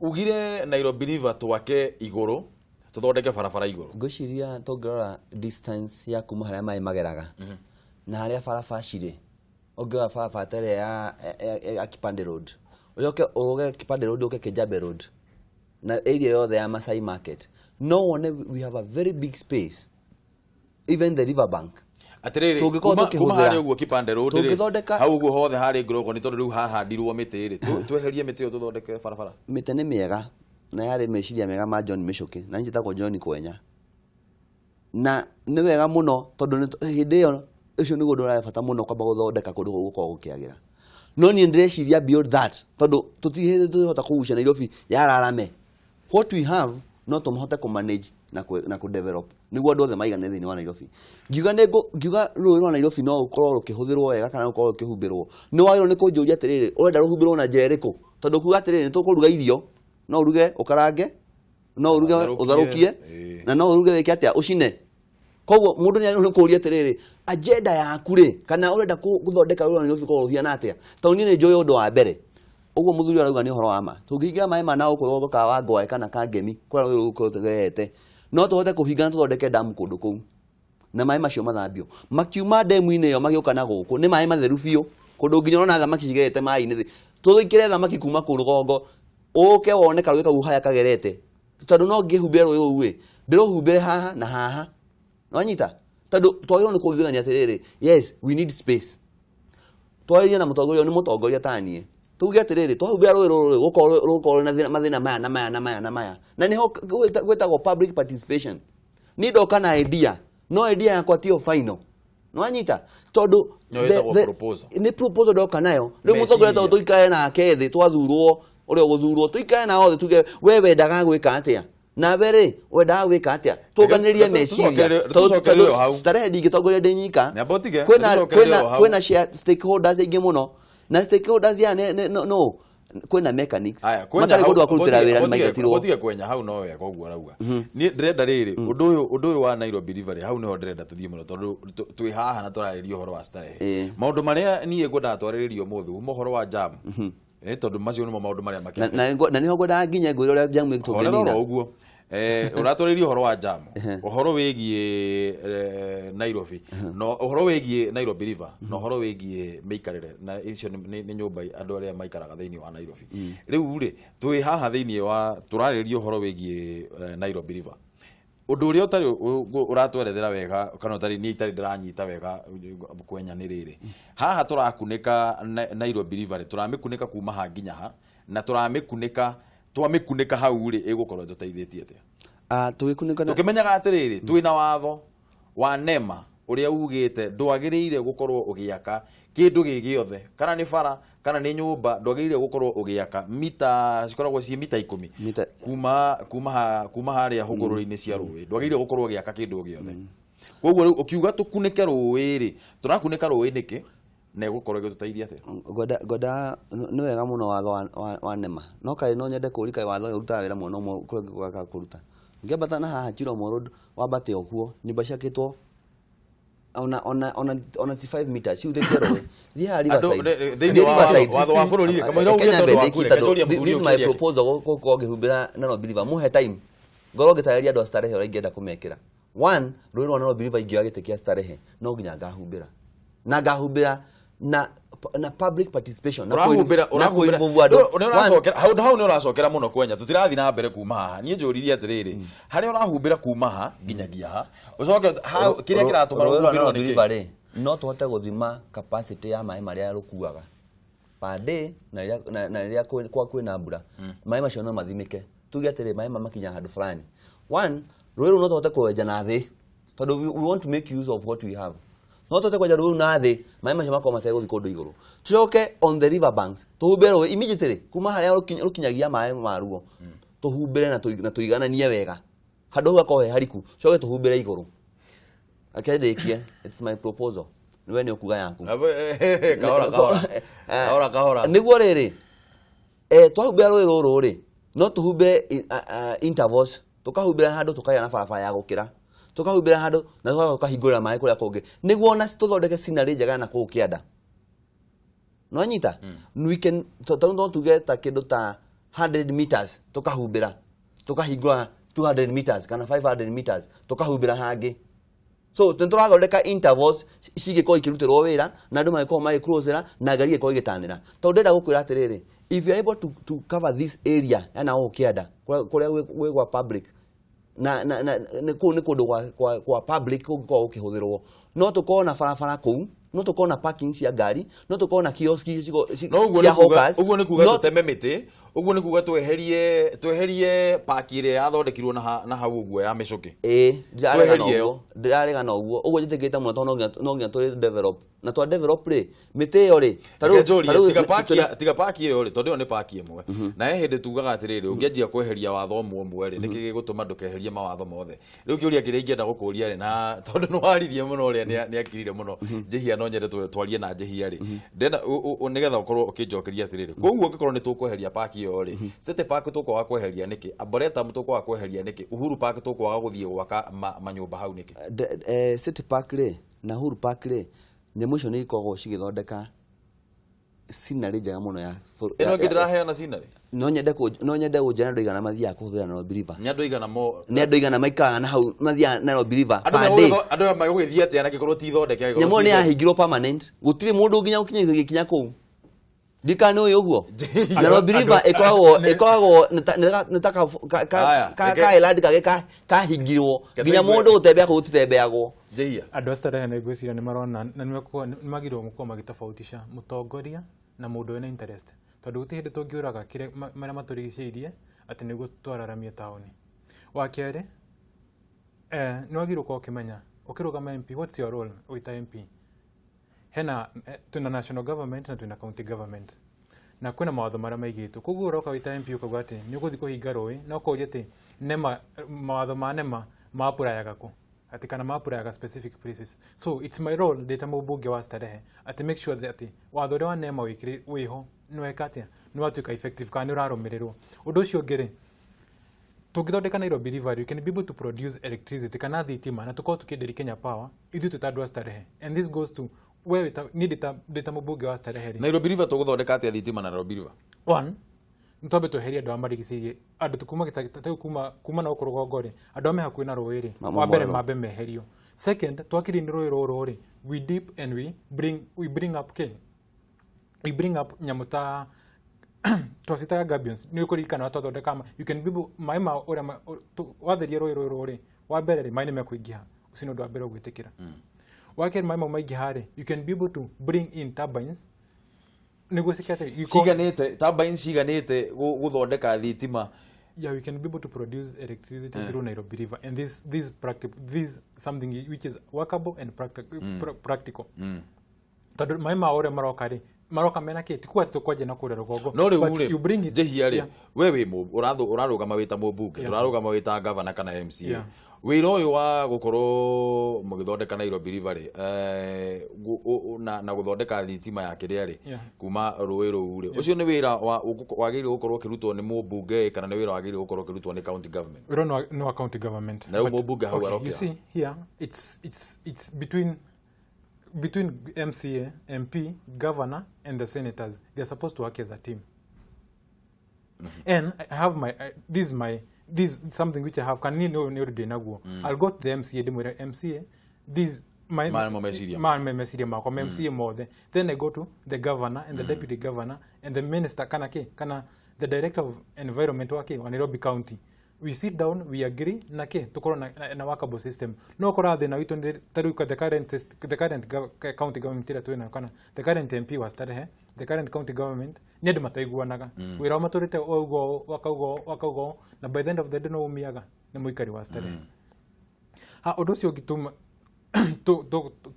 ugire Nairobi River twake igũrũ tũthondeke barabara igũrũ. Ngwĩciria tũngĩrora distance ya kuma harĩa maĩ mageraga na harĩa barabara cirĩ, ũngĩrora barabara ta ĩrĩa ya Kipande Road, ũcoke ũrũge Kipande Road ũke Kijabe Road na area yothe ya Masai Market, no wone we have a very big space, even the river bank. Atĩrĩrĩ, kuma harĩa ũguo Kipande Road rĩ, hau ũguo hothe harĩ nguroko nĩ tondũ rĩu hahandirwo mĩtĩ rĩ, tweherie mĩtĩ ĩyo tũthondeke barabara. Mĩtĩ nĩ mĩega na yarĩ meciria mega ma John Michuki na njĩtagwo John Kwenya, na nĩ wega mũno tondũ hĩndĩ ĩyo ũcio nĩguo ũndũ ũrarĩ bata mũno kwamba gũthondeka kũndũ gũkũ gũkoragwo gũkĩagĩra. No niĩ ndĩreciria beyond that tondũ tũtihĩte tũhota kũgucia Nairobi yararame. What we have no tũmahote kũ manage na kũ develop nĩguo andũ othe maigane thĩinĩ wa Nairobi. Ngiuga rũĩ rwa Nairobi no rũkorwo rũkĩhũthĩrwo wega kana rũkorwo rũkĩhumbĩrwo, nĩ wagĩrĩirwo nĩ kũnjũria atĩrĩrĩ, ũrenda rũhumbĩrwo na njĩra ĩrĩkũ? Tondũ kuga atĩrĩrĩ, nĩ tũkũruga irio, no ũruge ũkarange, no ũruge ũtharũkie, na no ũruge wĩke atĩa, ũcine. Koguo mũndũ nĩ agĩrĩirwo nĩ kũũria atĩrĩrĩ, agenda yaku rĩ, kana ũrenda gũthondeka rũĩ rwa Nairobi rũkorwo rũhiana atĩa? Tondũ niĩ nĩ njũĩ ũndũ wa mbere, ũguo mũthuri arauga nĩ ũhoro wa ma. Tũngĩhinga maĩ ma na gũkũ rũgongo ka Wangwae kana ka Ngemi kũrĩa rũĩ rũu rũgerete, no tũhote kũhinga na tũthondeke damu kũndũ kũu na maĩ macio mathambio. Makiuma demu-inĩ ĩyo magĩũka na gũkũ nĩ maĩ matheru biũ, kũndũ nginya ũrona thamaki cigerete maĩ-inĩ thĩ. Tũthikĩre thamaki kuma kũu rũgongo, ũke wone karũĩ kau harĩa kagerete, tondũ no ngĩhumbĩre rũĩ rũu ĩ, ndĩrũhumbĩre haha na haha. Wanyita? Tondũ twagĩrĩirwo nĩ kũiguithania atĩrĩrĩ, yes we need space. Twarĩrie na mũtongoria, nĩ mũtongoria ta niĩ, tuge atĩrĩrĩ, twahumbĩra rũĩ rũrũ rũgũkorwo na mathĩna maya na maya na maya na maya, na nĩho gwĩtagwo public participation. Niĩ ndoka na idea, no idea yakwa tiyo final. Nĩwanyita? Tondũ nĩ proposal ndoka nayo. Rĩu mũtongoria tondũ tũikare nake thĩ, twathurwo ũrĩa ũgũthurwo, tũikare nao thĩ tuge we wendaga gwĩka atĩa, nawe rĩ wendaga gwĩka atĩa, tũnganĩrie meciria. Tondũ starehe ndingĩtongoria ndĩ nyika, kwĩna stakeholders aingĩ mũno, na stakeholders ya no kwĩna mechanics matarĩ kũndũ gwa kũrutĩra wĩra nĩ maingatirwo. Ũtige kwenya hau no wega ũguo arauga. Niĩ ndĩrenda rĩrĩ, ũndũ ũyũ wa Nairobi River hau nĩho ndĩrenda tũthiĩ mũno tondũ twĩ haha na tũrarĩria ũhoro wa starehe. Maũndũ marĩa niĩ ngwendaga twarĩrĩrie ũmũthĩ uma ũhoro wa jam, tondũ macio nĩmo maũndũ marĩa makĩrĩ. Na nĩho ngwendaga nginya ngwĩre ũrĩa jam tũngĩnina. Ũguo ũratwarĩria ũhoro wa jam, ũhoro wĩgiĩ Nairobi, no ũhoro wĩgiĩ Nairobi River, na ũhoro wĩgiĩ mĩikarĩre, na icio nĩ nyũmba andũ arĩa maikaraga thĩinĩ wa Nairobi. Rĩu rĩ, twĩ haha thĩinĩ wa tũrarĩrĩria ũhoro wĩgiĩ Nairobi River. Ũndũ ũrĩa ũtarĩ ũratwerethera wega kana ũtarĩ niĩ itarĩ ndĩranyita wega kwenya nĩ rĩrĩ, haha tũrakunĩka Nairobi River rĩ, tũramĩkunĩka kuma ha nginya ha, na tũramĩkunĩka twamĩkunĩka hau rĩ, ĩgũkorwo ĩtũteithĩtie atĩa? Tũkĩmenyaga atĩrĩrĩ, twĩna watho wa NEMA ũrĩa ugĩte ndwagĩrĩire gũkorwo ũgĩaka kĩndũ gĩ gĩothe, kana nĩ bara kana nĩ nyũmba, ndwagĩrĩire gũkorwo ũgĩaka mita cikoragwo ciĩ mita 10 kuma harĩa hũgũrũrũ-inĩ cia rũĩ, ndwagĩrĩire gũkorwo ũgĩaka kĩndũ gĩothe. Koguo rĩu ũkiuga tũkunĩke rũĩ rĩ, tũrakunĩka rũĩ nĩkĩ na ĩgũkorwo ĩgĩtũteithia atĩa? Ngwenda nĩ wega mũno watho wa NEMA, no kaĩ no nyende kũũria kaĩ watho ũyũ ũrutaga wĩra mwena ũmwe kũrĩa ũngĩ ũkaga kũruta. Ngĩambata na haha Chiromo Road wambate ũguo, nyũmba ciakĩtwo ona ti 5 meters ciuthĩtie rũĩ. Thiĩ haha Riverside. Thĩinĩ wa watho wa bũrũri rĩ, kamũira ugĩte ũndũ waku rĩ, reke mũthuri ũyũ. This is my proposal gũkorwo ngĩhumbĩra Nairobi River. Mũhe time ngorwo ngĩtarĩria andũ a starehe ũrĩa ingĩenda kũmekĩra. One, rũĩ rwa Nairobi River ingĩoya gĩtĩ kĩa starehe no nginya ngahumbĩra, na ngahumbĩra na na public participation na kũinvolve andũ. Hau hau nĩ ũracokera mũno kwenya tũtirathi na mbere kuma haha. Niĩ njũririe atĩrĩrĩ, harĩa ũrahumbĩra kuma ha nginyagia ha ũcoke kĩrĩa kĩratũma rũhumbĩrwo nĩ kĩ? No tũhote gũthima capacity ya maĩ marĩa rũkuaga per day na rĩrĩa kwa kwĩna mbura, maĩ macio no mathimĩke. Tuge atĩrĩ, maĩ makinya handũ fulani. One, rũĩ rũu no tũhote kwenja na thĩ, tondũ we want to make use of what we have. No tũhote kwenja rũĩ rũu na thĩ, maĩ macio makorwo mategũthiĩ kũndũ igũrũ. Tũcoke on the river banks, tũhumbĩre rũĩ immediately kuma harĩa rũkinyagia maĩ maruo, tũhumbĩre na tũigananie wega handũ hau hakorwo he hariku, coke tũhumbĩre igũrũ. Akendĩkie, it's my proposal. Niwe nĩ ũkuga yaku. Kahora kahora. Kahora kahora. Nĩguo rĩrĩ, twahumbĩra rũĩ rũrũ rĩ, no tũhumbĩre intervals, tũkahumbĩra handũ tũkagĩa na barabara ya gũkĩra, tũkahumbĩra handũ na tũkahingũrĩra maĩ kũrĩa kũngĩ, nĩguo ona tũthondeke scenery njega na kũu kĩanda. No nyita? We can, no tuge ta kĩndũ ta 100 meters tũkahumbĩra, tũkahingũra 200 meters kana 500 meters tũkahumbĩra hangĩ. So tũrathondeka intervals cigĩkorwo ikĩrutĩrwo wĩra na andũ magĩkorwo magĩclosera na ngari ĩgĩkorwo ĩgĩtanĩra. Tondũ ndĩrenda gũkwĩra atĩrĩrĩ, if you are able to cover this area yana gũkũ kĩanda kũrĩa gwĩ gwa public na kũu nĩ kũndũ kwa public kũngĩkorwo gũkĩhũthĩrwo, no tũkorwo na barabara kũu, no tũkorwo na parking cia ngari, no tũkorwo na kiosk cia hawkers. Ũguo nĩ kuga tũteme mĩtĩ, ũguo nĩ kuga tweherie park ĩrĩa yathondekirwo na hau ũguo ya mĩcũkĩ. Ĩĩ, ndĩrarega na ũguo. Ũguo njĩtĩkĩte mũno tondũ no nginya tũrĩ develop. Na twa develop rĩ, mĩtĩ ĩyo rĩ, tiga park ĩyo rĩ, tondũ ĩyo nĩ park ĩmwe. Na he hĩndĩ tugaga atĩrĩrĩ, ũngĩanjia kweheria watho ũmwe ũmwe rĩ, nĩkĩ gĩgũtũma ndũkeherie mawatho mothe? Rĩu kĩũria kĩrĩa ingĩenda gũkũria rĩ, na tondũ nĩ waririe mũno ũrĩa nĩ akirire mũno, Njĩhia no nyende twarie na Njĩhia rĩ, ndĩrenda nĩgetha ũkorwo ũkĩnjokeria atĩrĩrĩ, koguo ũngĩkorwo nĩ tũkweheria park ĩyo rĩ, City Park tũkwaga kweheria nĩkĩ? Arboretum tũkwaga kweheria nĩkĩ? Uhuru Park tũkwaga gũthiĩ gwaka manyũmba hau nĩkĩ? City Park rĩ na Uhuru Park rĩ, nyamũ icio nĩ ikoragwo cigĩthondeka scenery njega mũno ya ĩno ĩngĩ ndĩraheana scenery. No nyende kũnjĩra andũ aigana mathiaga kũhũthĩra Nairobi River. Nĩ andũ aigana mo nĩ andũ aigana maikaraga na hau mathiaga Nairobi River per day. Andũ magũgĩthiĩ atĩa na kĩkorwo ti ithondeke? Nyamũ nĩ yahingirwo permanent, gũtirĩ mũndũ nginya gũkinya kũu. Ndikana nĩ ũĩ ũguo. Nairobi River ĩkoragwo nĩ ta ka island kangĩ kahingirwo nginya mũndũ gũtembea kũu gũtitembeagwo. Andũ a Starehe nĩ ngwĩciria nĩ marona na nĩ magĩrĩirwo gũkorwo magĩtofautisha mũtongoria na mũndũ wĩna interest, tondũ gũtirĩ hĩndĩ tũngĩũraga marĩa matũrigicĩirie atĩ nĩguo twararamie taũni. Wa kerĩ, nĩ wagĩrĩirwo gũkorwo ũkĩmenya ũkĩrũgama MP, what's your role wĩ ta MP? Hena twĩna national government na twĩna county government na kwĩna mawatho marĩa maigĩtwo. Koguo ũroka wĩ ta MP ũkauga atĩ nĩ ũgũthiĩ kũhinga rũĩ na ũkoria atĩ NEMA, mawatho ma NEMA maapurayaga kũ, atĩ kana maapurayaga specific places. So it's my role ndĩ ta mũmbunge wa Starehe atĩ make sure that atĩ watho ũrĩa wa NEMA wĩho nĩ weka atĩa, nĩ watuĩka effective kana nĩ ũrarũmĩrĩrwo. Ũndũ ũcio ũngĩ rĩ, tũngĩthondeka Nairobi River, we can be able to produce electricity kana thitima na tũkorwo tũkĩenderia Kenya Power ithuĩ twĩ ta andũ a Starehe. And this goes to we niĩ ndĩ ta mũmbunge wa Starehe rĩ. Nairobi River tũgũthondeka atĩa thitima na Nairobi River? One, nĩ twambe tweherie andũ arĩa marigicĩirie, andũ kuma kuma na gũkũ rũgongo rĩ, andũ arĩa me hakuhĩ na rũĩ rĩ, wa mbere mambe meherio. Second, twakiri nĩ rũĩ rũrũ rĩ, we deep and we bring up ke, we bring up nyamũ ta twacitaga gabions. Nĩ ũkũririkana twathondeka, you can be maĩ ma ũrĩa watheria rũĩ rũrũ rĩ, wa mbere rĩ, maĩ nĩ mekũingĩha, ũcio nĩ ũndũ wa mbere ũgwĩtĩkĩra. Wa kerĩ, maĩ mau maingĩha rĩ, you can be able to bring in turbines nĩguo ciganĩte, turbines ciganĩte gũthondeka thitima. Yeah, we can be able to produce electricity through Nairobi River, and this this something which is workable and practical. Tondũ maĩ ma ũrĩa maroka rĩ, maroka mena kĩ, ti kuga atĩ tũkwanjia na kũrĩa rũgongo. No rĩu rĩ, Njĩhia rĩ, we wĩ ũrarũgama wĩ ta mũmbunge, ndũrarũgama wĩ ta governor kana MCA. Wĩra ũyũ wa gũkorwo mũgĩthondeka Nairobi River rĩ, na gũthondeka thitima ya kĩrĩa rĩ, kuma rũĩ rũu rĩ, ũcio nĩ wĩra wagĩrĩirwo gũkorwo ũkĩrutwo nĩ mũmbunge kana nĩ wĩra wagĩrĩirwo gũkorwo ũkĩrutwo nĩ county government? Wĩra nĩ wa county government. Na rĩu mũmbunge hau arokĩra. You see here it's between MCA, MP, governor and the senators. They are supposed to work as a team. And I have my this is something which I have. Can you know? I'll go to the MCA. The MCA, this My meciria makwa ma MCA mothe. Then I go to the governor and the deputy governor and the minister kana ke kana the director of environment wake wa Nairobi County. We sit down, we agree na ke tukorwo na workable system. No kora thina witu ni tariu the current county government ira twina kana the current MP wa Starehe, the current county government, ni andu mataiguanaga wira maturite uguo wakaugo wakaugo, na by the end of the day no umiaga ni muikari wa Starehe. Ha undu ucio ũngĩtũma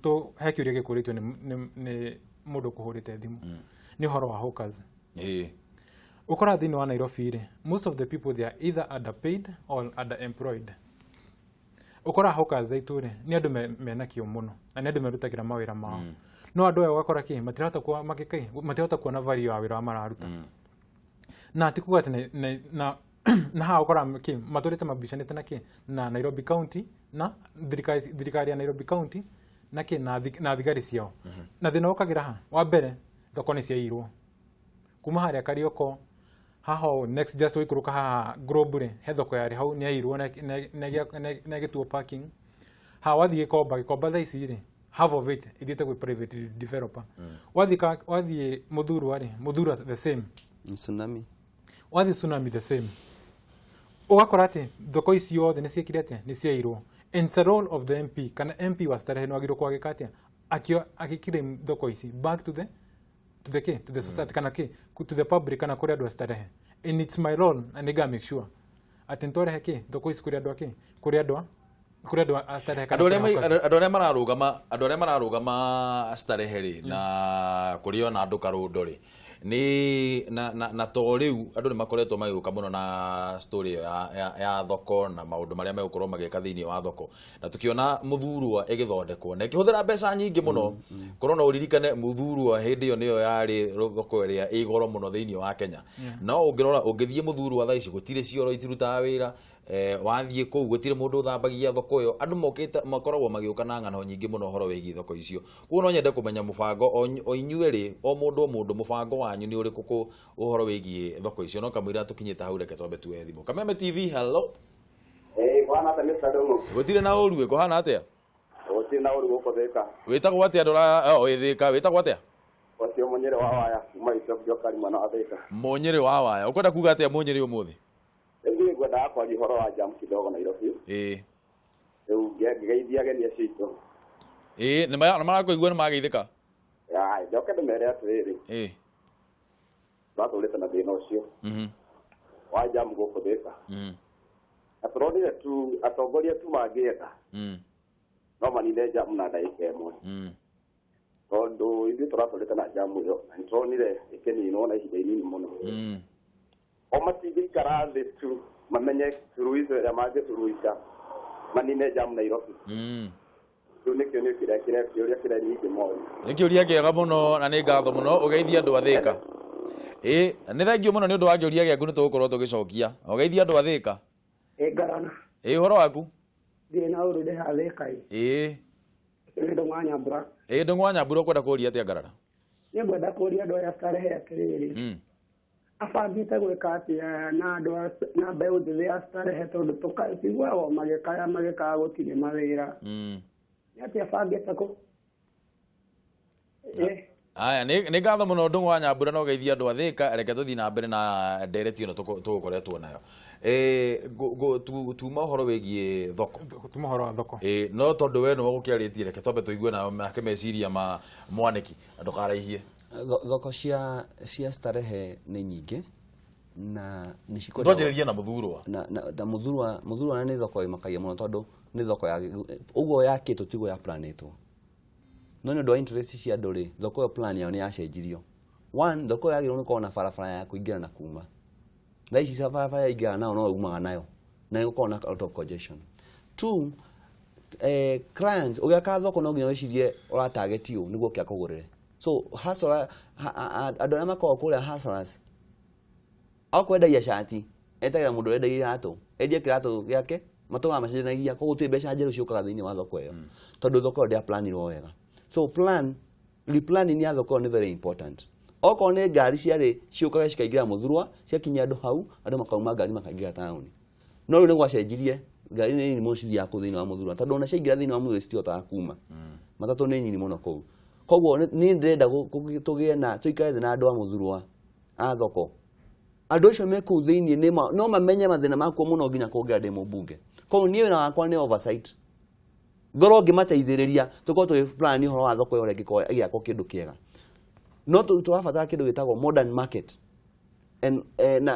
tu he kĩũria gĩkũrĩtio nĩ mũndũ kũhũrĩte thimũ nĩ ũhoro wa hawkers. Ũkoraga thĩinĩ wa Nairobi rĩ, most of the people, they are either underpaid or underemployed. Ũkoraga hawkers aitũ rĩ, nĩ andũ mena kĩo mũno na nĩ andũ merutagĩra mawĩra mao, no andũ aya ũgakora kĩ matirahota matirahota kuona value ya wĩra ũrĩa mararuta. Na ti kuga atĩ na haha ũkoraga kĩ matũrĩte mabicanĩte na kĩ na Nairobi County na thirikari ya Nairobi County na kĩ na thigari ciao. Na thĩna ũkagĩra ha wa mbere, thoko nĩ ciairwo kuma harĩa Karioko haha ũũ, next just waikũrũka haha Globe rĩ, he thoko yarĩ hau nĩ yairwo na ĩgĩtuo parking. Ha wathiĩ Gĩkomba, Gĩkomba thaa ici rĩ, half of it ithiĩte gwĩ private developer. Wathiĩ Mũthurwa rĩ, Mũthurwa the same. Tsunami. Wathiĩ Tsunami the same. Ũgakora atĩ thoko ici ciothe nĩ ciĩkire atĩa, nĩ ciairwo. And it's a role of the MP kana MP wa Starehe nĩ wagĩrĩirwo kwagĩka atĩa, agĩclaim thoko ici back to the kĩ to the society kana kĩ to the public kana kũrĩ andũ a Starehe. And it's my role na nĩnga make sure atĩ nĩtwarehe kĩ thoko ici kũrĩ andũ a kĩ kũrĩ andũ a Starehe kana andũ arĩa kũrĩ hawkers. Andũ arĩa mararũgama Starehe rĩ, na kũrĩ ona andũ karũndo rĩ, nĩ na to rĩu andũ nĩ makoretwo magĩũka mũno na story ĩyo ya thoko na maũndũ marĩa megũkorwo magĩka thĩinĩ wa thoko, na tũkĩona Mũthurwa ĩgĩthondekwo na ĩkĩhũthĩra mbeca nyingĩ mũno. Korwo no ũririkane, Mũthurwa hĩndĩ ĩyo nĩyo yarĩ thoko ĩrĩa ĩ goro mũno thĩinĩ wa Kenya. No ũngĩrora, ũngĩthiĩ Mũthurwa thaa ici, gũtirĩ cioro itirutaga wĩra, wathiĩ kũu gũtirĩ mũndũ ũthambagia thoko ĩyo. Andũ mokĩte makoragwo magĩũka na ng'ano nyingĩ mũno ũhoro wĩgiĩ thoko icio. Koguo no nyende kũmenya mũbango o inyuĩ rĩ, o mũndũ o mũndũ, mũbango wanyu nĩ ũrĩkũ ũhoro wĩgiĩ thoko icio. No kamũira tũkinyĩte hau, reke twambe tuoe thimũ. Kameme TV, hello. Eh, bwana ta Mr. Ndung'u. Gũtirĩ na ũru, ĩ kũhana atĩa? Gũtirĩ na ũru gũkũ Thĩka. Wĩtagwo atĩa? Ndũra o ĩ Thĩka, wĩtagwo atĩa? Ũcio Mũnyĩrĩ wa Waya kuma Gĩcokio Kari mwena wa Thĩka. Mũnyĩrĩ wa Waya, ũkwenda kuga atĩa Mũnyĩrĩ ũmũthĩ? Rĩu niĩ ngwendaga kwaria ũhoro wa jam kidogo Nairobi. Rĩu ngĩgeithia ageni acio aitũ. Ĩ, nĩ marakũigua, nĩ mageithĩka. Ya, njoke ndĩmere atĩrĩrĩ, twatũrĩte na thĩna ũcio wa jam gũkũ Thĩka. Na tũronire tu atongoria tu mangĩenda no manine jam na ndagĩka ĩmwe. Tondũ ithuĩ tũratũrĩte na jam ĩyo na nĩtũronire ĩkĩninwo na ihinda inini mũno. O matingĩikara thĩ tu mamenye suluhisho ĩrĩa mangĩsuluhisha manine jam Nairobi. Rĩu nĩkĩo nĩ kĩrĩa kĩrĩa kĩũria kĩrĩa nyingĩ moria. Nĩ kĩũria kĩega mũno na nĩ ngatho mũno. Ũgeithie andũ a Thĩka. Ĩ, nĩ thengio mũno nĩ ũndũ wa kĩũria gĩaku, nĩ tũgũkorwo tũgĩcokia. Ũgeithie andũ a Thĩka. Ĩ ngarana. Ĩ, ũhoro waku? Ndirĩ na ũru, ndĩ haha Thĩka ĩ. Nĩ Ndũng'wa Nyambura. Ĩ, Ndũng'wa Nyambura, ũkwenda kũũria atĩa ngarara? Niĩ ngwenda kũũria andũ aya Starehe atĩrĩrĩ, abangĩte gwĩka atĩa na andũ na mbeũ njĩthĩ ya Starehe, tondũ tũiguaga o magĩkaya magĩkaya gũtirĩ mawĩra. Nĩ atĩa abangĩte kũ ĩ? Aya, nĩ ngatho mũno Ndũng'wa Nyambura na ũgeithie andũ a Thĩka. Reke tũthiĩ na mbere na ndereti ĩno tũgũkoretwo nayo. Tuma ũhoro wĩgiĩ thoko. Tuma ũhoro wa thoko. Ĩ, no tondũ we nĩwe ũgũkĩarĩtie, reke twambe tũigue nayo make meciria ma mwanĩki na ndũkaraihie. Thoko cia Starehe nĩ nyingĩ na nĩ cikwenda Twanjĩrĩrie na Mũthurwa. Na Mũthurwa nĩ thoko ĩmakagia mũno, tondũ nĩ thoko ya ũguo yakĩtwo tiguo ya planĩtwo, no nĩ ũndũ wa interest cia andũ rĩ, thoko ĩyo plan yao nĩ yacenjirio. One, thoko ĩyo yagĩrĩirwo nĩ gũkorwo na barabara ya kũingĩra na kuma. Thaa ici barabara ya ingĩra nayo no umaga nayo na nĩ gũkorwo na a lot of congestion. Two, client, ũgĩaka thoko no nginya wĩcirie ũra target ũ nĩguo oke akũgũrĩre. So hustler, andũ arĩa makoragwo kũrĩa, hustlers, akwendagia cati etagĩra mũndũ ũrendagia iratũ endie kĩratũ gĩake, matũraga macenjanagia. Koguo gũtirĩ mbeca njerũ ciũkaga thĩinĩ wa thoko ĩyo, tondũ thoko ĩyo ndĩaplanirwo wega. So plan replanning ya thoko ĩyo nĩ very important. Okorwo nĩ ngari ciarĩ ciũkaga cikaingĩra Mũthurwa, ciakinyia andũ hau, andũ makauma ngari makaingĩra taũni. No rĩu nĩ gwacenjirie, ngari nĩ nini mũno cithiaga kũu thĩinĩ wa Mũthurwa, tondũ ona ciaingĩra thĩinĩ wa Mũthurwa citihotaga kuma. Matatũ nĩ nini mũno kũu. Koguo niĩ ndĩrenda tũgĩe na tũikare thĩ na andũ a Mũthurwa a thoko. Andũ acio me kũu thĩinĩ nĩ no mamenye mathĩna makuo mũno nginya kũngĩra ndĩ mũmbunge. Koguo niĩ wĩra wakwa nĩ oversight. Ngorwo ngĩmateithĩrĩria tũkorwo tũgĩ plan ũhoro wa thoko ĩyo ũrĩa ĩngĩkorwo ĩgĩakwo kĩndũ kĩega. No tũrabatara kĩndũ gĩtagwo modern market. And,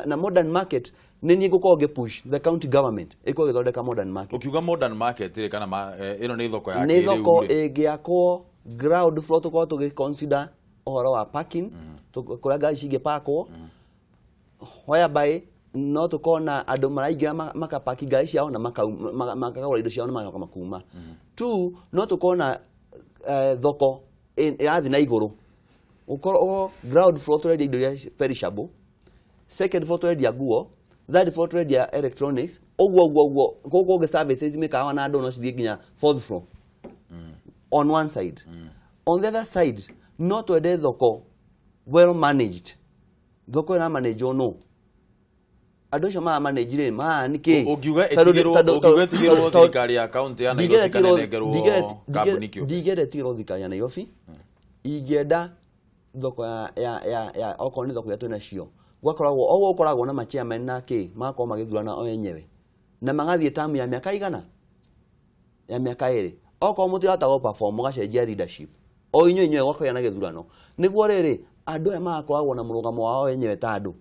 na modern market nĩ niĩ ngũkorwo ngĩ push the county government ĩkorwo ĩgĩthondeka modern market. Ũkiuga modern market rĩ kana ĩno nĩ thoko ya Nĩ thoko ĩngĩakwo ground floor tũkorwo tũgĩ consider ũhoro wa parking, kũrĩa ngari cingĩpakwo, whereby no tũkorwo na andũ maraingĩra makapaki ngari ciao na makagũra indo ciao na magacoka makuma. Two, no tũkorwo na thoko ĩrathiĩ na igũrũ. Ũkorwo ground floor tũrendia indo iria perishable, second floor tũrendia nguo, third floor tũrendia electronics, ũguo ũguo ũguo kũu kũngĩ services mĩkawa na andũ no cithiĩ nginya fourth floor. On one side. On the other side, no twende thoko well managed. Thoko ĩra manage no. Andũ acio mara manage rĩ, mara nĩ kĩ? Ũngiuga ĩtigĩrwo thirikari ya county ya Nairobi kana ĩnengerwo kambuni kĩũmbe? Ndingĩenda ĩtigĩrwo thirikari ya Nairobi. Ingĩenda thoko ya okorwo nĩ thoko iria twĩnacio gwakoragwo o gũkoragwo na ma-chairman na kĩ magakorwo magĩthurana o enyewe na magathiĩ term ya mĩaka igana ya mĩaka ĩrĩ. Okorwo mũtirahota gũ perform mũgacenjia leadership o inyuĩ inyuĩ gwakagĩa na gĩthurano nĩguo rĩrĩ andũ aya magakoragwo na mũrũgamo wao enyewe ta andũ.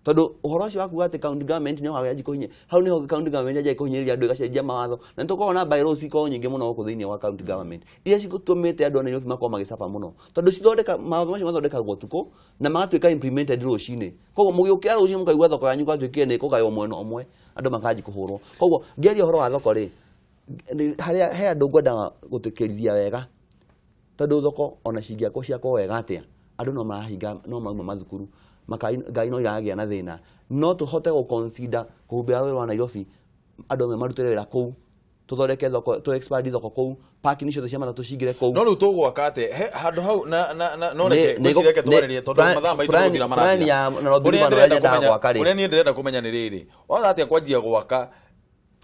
Tondũ ũhoro ũcio wa kuga atĩ county government nĩyo yanjia kũhinyĩrĩria hau nĩho county government yanjia kũhinyĩrĩria andũ ĩgacenjia mawatho na nĩtũkoragwo na bylaws ikoragwo nyingĩ mũno gũkũ thĩinĩ wa county government iria citũmĩte andũ a Nairobi makorwo magĩcaba mũno tondũ cithondeka mawatho macio mathondekagwo ũtukũ na magatuĩka implemented rũcinĩ. Koguo mũgĩũkĩra rũcinĩ mũkaigua thoko yanyu gwatuĩkire nĩ ĩkũgaywo mwena ũmwe andũ makanji kũhũrwo. Koguo ngĩaria ũhoro wa thoko rĩ, harĩa he andũ ngwendaga gũtĩkĩrithia wega tondũ thoko ona cingĩakwo ciakwo wega atĩa andũ no marahinga no mauma mathukuru ngari no iragĩa na thĩna. No tũhote gũ consider kũhumbĩra rũĩ rwa Nairobi andũ amwe marutĩre wĩra kũu tũthondeke thoko tũ expand thoko kũu parking ciothe cia matatũ cingĩre kũu. No rĩu tũgwaka atĩa handũ hau na no reke ngwĩciria twarĩrie tondũ mathaa maitũ gũthira marathira. Plan ya Nairobi River ũrĩa nyendaga gwaka rĩ, ũrĩa niĩ ndĩrenda kũmenya nĩ rĩrĩ waga atĩa kwanjia gwaka.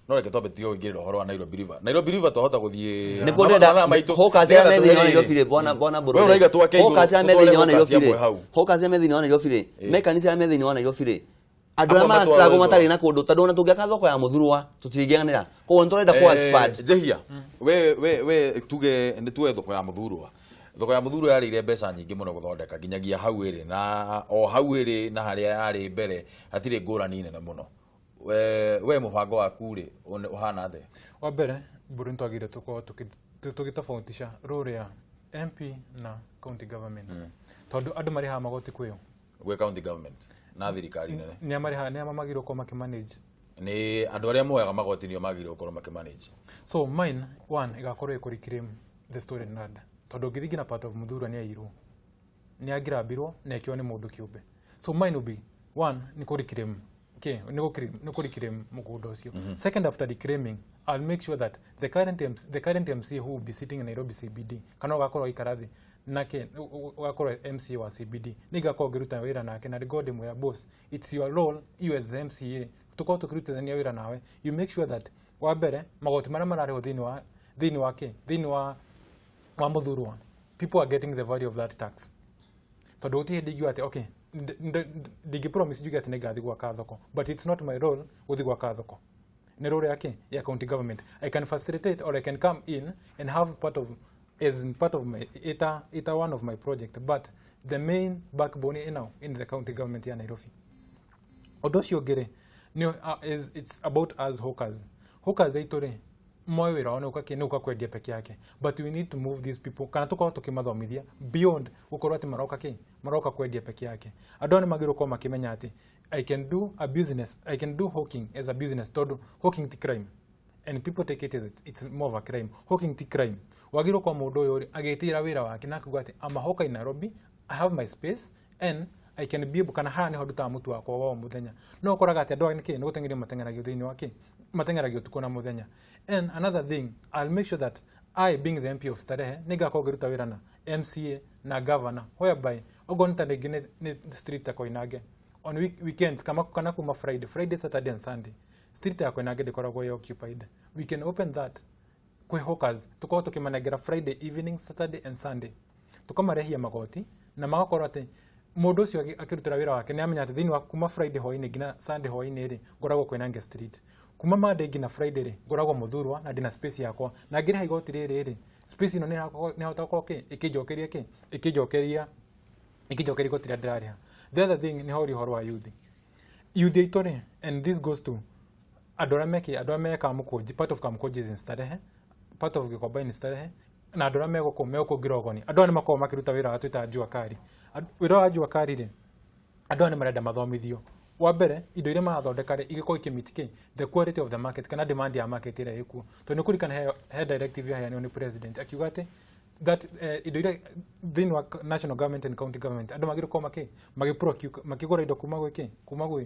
No reke twambe tige kũingĩrĩra ũhoro wa Nairobi River. Nairobi River twahota gũthiĩ nĩkuo ndĩrenda hawkers arĩa me thĩinĩ wa Nairobi rĩ, bwana Mbũrũ rĩ, hawkers arĩa me thĩinĩ wa Nairobi rĩ, hawkers arĩa me thĩinĩ wa Nairobi rĩ, mechanics arĩa me thĩinĩ wa Nairobi rĩ, andũ arĩa marastruggle matarĩ na kũndũ tondũ ona tũngĩaka thoko ya Mũthurwa tũtingĩanĩra. Koguo nĩ tũrenda kũ expand. Njehia we tuge nĩ tuoe thoko ya Mũthurwa. Thoko ya Mũthurwa yarĩire mbeca nyingĩ mũno gũthondeka nginyagia hau ĩrĩ na o hau ĩrĩ na harĩa yarĩ mbere hatirĩ ngũrani nene mũno. We mũbango waku rĩ ũhana atĩa? Wa mbere Mbũrũ nĩtwagĩrĩire tũkorwo tũgĩtofautisha role ya MP na county government tondũ andũ marĩhaga magoti kwĩyo gwĩ county government na thirikari nene nĩa marĩhaga nĩa magĩrĩirwo gũkorwo makĩmanage nĩ andũ arĩa moyaga magoti nĩo magĩrĩirwo gũkorwo makĩmanage. So mine one ĩgakorwo ĩ reclaim the stolen land tondũ ũngĩthiĩ nginya part of Mũthurwa nĩ airwo nĩ angĩrambirwo na ĩkĩoywo nĩ mũndũ kĩũmbe. So mine will be one nĩ kũ reclaim okay, nĩ kũ reclaim mũgũnda ũcio. Second, after reclaiming I'll make sure that the current MCA who will be sitting in Nairobi CBD kana ũgakorwo aikara thĩ nake ũgakorwo MCA wa CBD nĩ ngakorwo ngĩruta wĩra nake na ngo ndĩmwĩra boss, it's your role you as the MCA tũkorwo tũkĩrutithania wĩra nawe, you make sure that wa mbere magoti marĩa mararĩhwo thĩinĩ wa kĩ thĩinĩ wa Mũthurwa people are getting the value of that tax tondũ gũtirĩ hĩndĩ ingiuga atĩ okay ndingĩ promise njuge atĩ nĩngathiĩ gwaka thoko but it's not my role gũthiĩ gwaka thoko nĩ role yake ya county government. I can facilitate or I can come in and have part of as in part of my ita one of my project but the main backbone in the county government ya Nairobi. Ũndũ ũcio ũngĩ rĩ is it's about us hawkers. Hawkers aitũ rĩ moe wĩra wao nĩ ũka kwendia peke yake but we need to move these people kana tũkorwo tũkĩmathomithia beyond gũkorwo atĩ maroka kĩ maroka kwendia peke yake. Andũ aya nĩ magĩrĩirwo gũkorwo makĩmenya atĩ I can do a business, I can do hawking as a business tondũ hawking ti crime and people take it as it's more of a crime. Hawking ti crime. Wagĩrĩirwo kwa mũndũ ũyũ rĩ agĩtĩĩra wĩra wake na akiuga atĩ I'm a hawker in Nairobi, I have my space and I can be able kana haha nĩho ndutaga mũtu wakwa wa o mũthenya. No ũkoraga atĩ andũ aya nĩkĩ nĩ gũteng'erio mateng'eragio thĩinĩ wa kĩ mateng'eragio ũtukũ na mũthenya. And another thing, I'll make sure that I being the MP of Starehe nĩngakorwo ngĩruta wĩra na MCA na governor whereby okorwo nĩ ta rĩngĩ nĩ street ta Koinange on weekends kana kuma Friday, Saturday and Sunday street ya Koinange ndĩkoragwo ĩ occupied. We can open that Kwĩ hawkers tũkorwo tũkĩmanengera Friday evening, Saturday and Sunday, tũkamarehia magoti na magakorwo atĩ mũndũ ũcio akĩrutĩra wĩra wake nĩ amenya atĩ thĩinĩ wa kuma Friday hwainĩ nginya Sunday hwainĩ rĩ, ngoragwo Koinange Street. Kuma Monday nginya Friday rĩ, ngoragwo Muthurwa na ndĩna space yakwa, na ngĩrĩha igoti rĩrĩ rĩ, space ĩno nĩ ĩrahota gũkorwo kĩ ĩkĩnjokeria kĩ ĩkĩnjokeria ĩkĩnjokeria igoti rĩrĩa ndĩrarĩha. The other thing nĩ horia ũhoro wa youth aitũ rĩ, and this goes to andũ arĩa meke andũ arĩa me Kamukunji. Part of Kamukunji is in Starehe, part of Gikomba in Starehe, na andũ arĩa megũkũ Ngirogoni. Andũ aya nĩ makoragwo makĩruta wĩra wa twĩtaga jua kali. Wĩra wa jua kali rĩ, andũ aya nĩ marenda mathomithio. Wa mbere, indo iria marathondeka rĩ, igĩkorwo ikĩmeet kĩ the quality of the market kana demand ya market ĩrĩa ĩkuo, tondũ nĩ kũririkana he directive yaheanirwo nĩ president akiuga atĩ that indo iria thĩinĩ wa national government and county government andũ magĩrĩirwo gũkorwo makĩ makĩgũra indo kuma gwĩ kĩ kuma gwĩ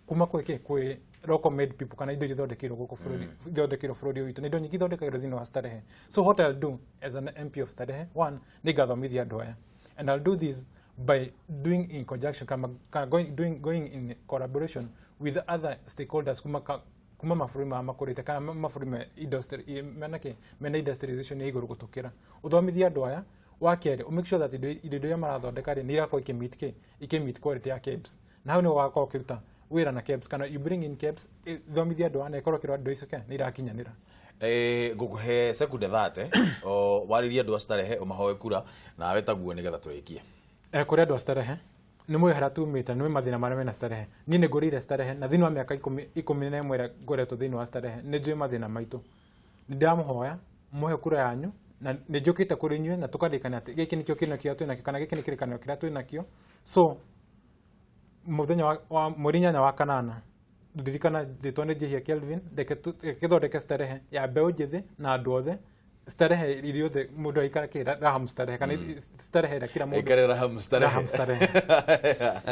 kuma gwĩ kĩ kwĩ local made people kana indo iria ithondekeirwo gũkũ bũrũri, ithondekeirwo bũrũri ũyũ witũ, na indo nyingĩ ithondekagĩrwo thĩinĩ wa Starehe. So what I'll do as an MP of Starehe, one, nĩ ngathomithia andũ aya, and I'll do this by doing in conjunction kana going in collaboration with other stakeholders kuma mabũrũri maya makũrĩte kana mabũrũri me industry mena kĩ mena industrialization ya igũrũ gũtũkĩra. Ũthomithie andũ aya. Wa kerĩ, ũ make sure that indo iria marathondeka rĩ, nĩ irakorwo ikĩmeet kĩ ikĩmeet quality ya KEBS, na hau nĩho ũgakorwo ũkĩruta wĩra na KEBS kana you bring in KEBS ithomithie andũ aya na ĩkorwo ĩkĩrora indo icio kĩ nĩ irakinyanĩra. Ngũkũhe sekunde 30 o warĩrie andũ a Starehe, ũmahoe kura nawe taguo nĩgetha tũrĩkie. Kũrĩ andũ a Starehe, nĩ mũĩ harĩa tumĩte, nĩ mũĩ mathĩna marĩa mena Starehe. Niĩ nĩ ngũrĩire Starehe, na thĩinĩ wa mĩaka 11 ĩrĩa ngoretwo thĩinĩ wa Starehe, nĩ njũĩ mathĩna maitũ. Nĩ ndĩramũhoya mũhe kura yanyu, na nĩ njũkĩte kũrĩ inyuĩ na tũkarĩkania atĩ gĩkĩ nĩkĩo kĩno kĩrĩa twĩnakĩo kana gĩkĩ nĩ kĩrĩkanĩro kĩrĩa twĩnakĩo. So mũthenya wa mweri 8 wa kanana, ririkana rĩtwa nĩ Njihia Kelvin. Reke tũthondeke Starehe ya mbeũ njĩthĩ na andũ othe, Starehe iria othe mũndũ aikara kĩ raha Starehe kana Starehe ĩrĩa kila mũndũ Aikare raha Starehe. Raha Starehe.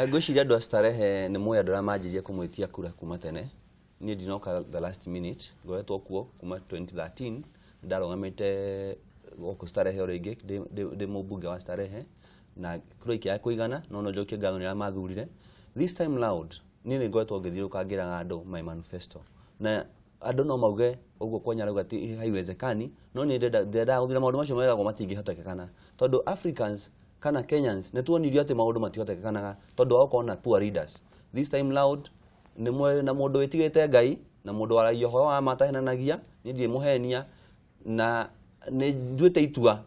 Ngwĩciria andũ a Starehe nĩ mũĩ andũ arĩa manjirie kũmwĩtia kura kuma tene. Niĩ ndinoka the last minute, ngoretwo kuo kuma 2013. Ndarũgamĩte gũkũ Starehe o rĩngĩ ndĩ mũmbunge wa Starehe na kura ikĩaga kũigana, no njokie ngatho nĩ arĩa mathurire. This time round niĩ nĩ ngoretwo ngĩthiũrũrũka ngĩraga andũ my manifesto, na andũ no mauge ũguo kwanya rauga ti haiwezekani, no niĩ ndĩrendaga gũthira maũndũ macio meragwo matingĩhotekekana, tondũ Africans kana Kenyans nĩ tuonirio atĩ maũndũ matihotekekanaga tondũ wa gũkorwo na poor leaders. This time round nĩ mwe na mũndũ wĩtigĩte Ngai na mũndũ waragia ũhoro wa ma atahenanagia. Niĩ ndirĩ mũhenia na nĩ nduĩte itua.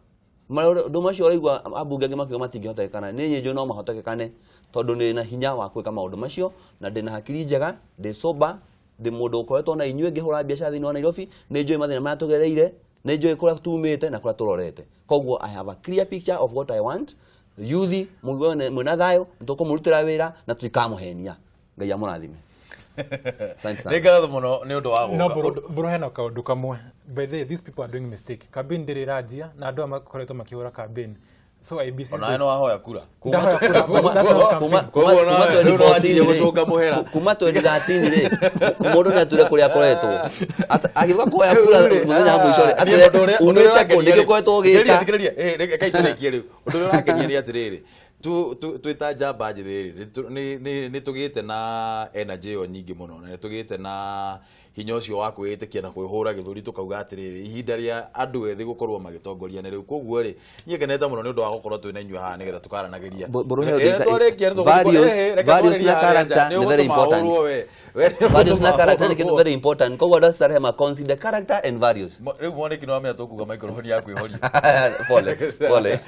Maũndũ macio ũraigua ambunge angĩ makiuga matingĩhotekekana, niĩ njũĩ no mahotekekane, tondũ nĩ na hinya wa gwĩka maũndũ macio na ndĩna hakiri njega, ndĩ sober, ndĩ mũndũ ũkoretwo na inyuĩ ngĩhũra biacara thĩinĩ wa Nairobi. Nĩ njũĩ mathĩna marĩa tũgereire, nĩ njũĩ kũrĩa tumĩte na kũrĩa tũrorete. Koguo I have a clear picture of what I want. Yuthi mũigue mwĩna thayũ, nĩ tũkũmũrutĩra wĩra na tũtikamũhenia. Ngai amũrathime. Asante sana. Nĩ ngatho mũno nĩ ũndũ wa No gũka. Mbũrũ hena kaũndũ kamwe. By the way, these people are doing mistake. Campaign ndĩrĩ ĩranjia na andũ aya makoretwo makĩhũra campaign. So IEBC Onawe no wahoya kura. Ndahoya kura, but that's not campaign. Koguo nawe Kuma rĩu no wanjirie 2014 rĩ, gũcũnga mũhera. Kuma 2013 rĩ, mũndũ nĩ atwĩre kũrĩa akoretwo. Agĩũka kuoya kura mũthenya wa mũico rĩ, Niĩ ũndũ ũrĩa atwĩre umĩte kũ, ũrangenia nĩkĩo rĩ- ũkoretwo thikĩrĩria, ũgĩka. thikĩrĩria, reke itũrĩkie rĩu. Ũndũ ũrĩa ũrangenia nĩ atĩrĩrĩ, twĩ ta njamba njĩthĩ rĩ, nĩ tũgĩte na energy ĩyo nyingĩ mũno, na nĩ tũgĩte na hinya ũcio wa kwĩĩtĩkia na kwĩhũra gĩthũri, tũkauga atĩrĩrĩ, ihinda rĩa andũ ethĩ gũkorwo magĩtongoria nĩ rĩu. Koguo rĩ, niĩ ngenete mũno nĩ ũndũ wa gũkorwo twĩ na inyuĩ haha nĩgetha tũkaranagĩria. Mbũrũ he ũndũ Twarĩkia nĩ tũgũthiĩ values, reke values twarĩrie na harĩa nja. character Nĩ nĩ very ũgũtũma important. ũrwo we. We nĩ Values na ũgũtũma character nĩ kĩndũ ũrwo. very important. Koguo andũ a Starehe ma consider character and values. Rĩu mwanĩki nĩ wamenya tũkuga microphone yaku ĩhorio. Pole, pole.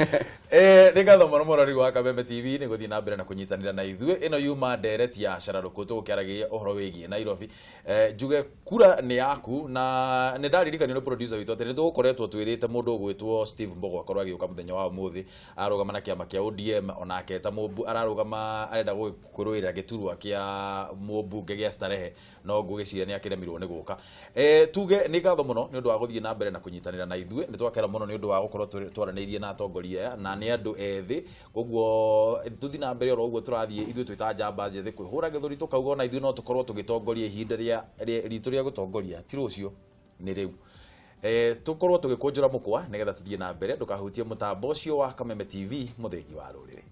Nĩ ngatho mũno mũrori wa Kameme TV nĩ gũthiĩ na mbere na kũnyitanĩra na ithuĩ. Ĩno yuma ndereti ya cararũkũ, tũgũkĩaragia ũhoro wĩgiĩ Nairobi. Njuge kura nĩ yaku, na nĩ ndaririkanio nĩ producer witũ atĩ nĩ tũgũkoretwo twĩrĩte mũndũ ũgwĩtwo Steve Mbogo akorwo agĩũka mũthenya wa ũmũthĩ, arũgama na kĩama kĩa ODM, onake ta mũmbu ararũgama, arenda kũrũĩrĩra gĩturwa kĩa mũmbunge gĩa Starehe, no ngũgĩciria nĩ akĩremirwo nĩ gũka. Tuge nĩ ngatho mũno nĩ ũndũ wa gũthiĩ na mbere na kũnyitanĩra na ithuĩ. Nĩ twakena mũno nĩ ũndũ wa gũkorwo twaranĩirie na atongoria aya, na nĩ andũ ethĩ, koguo tũthiĩ na mbere oro ũguo tũrathiĩ ithuĩ twĩ ta njamba njĩthĩ kwĩhũra gĩthũri, tũkauga ona ithuĩ no tũkorwo tũgĩtongoria ihinda ritũ rĩa gũtongoria ti rũciũ, nĩ rĩu. Tũkorwo tũgĩkũnjũra mũkwa nĩgetha tũthiĩ na mbere. Ndũkahutie mũtambo ũcio wa Kameme TV, mũthĩgi wa rũrĩrĩ.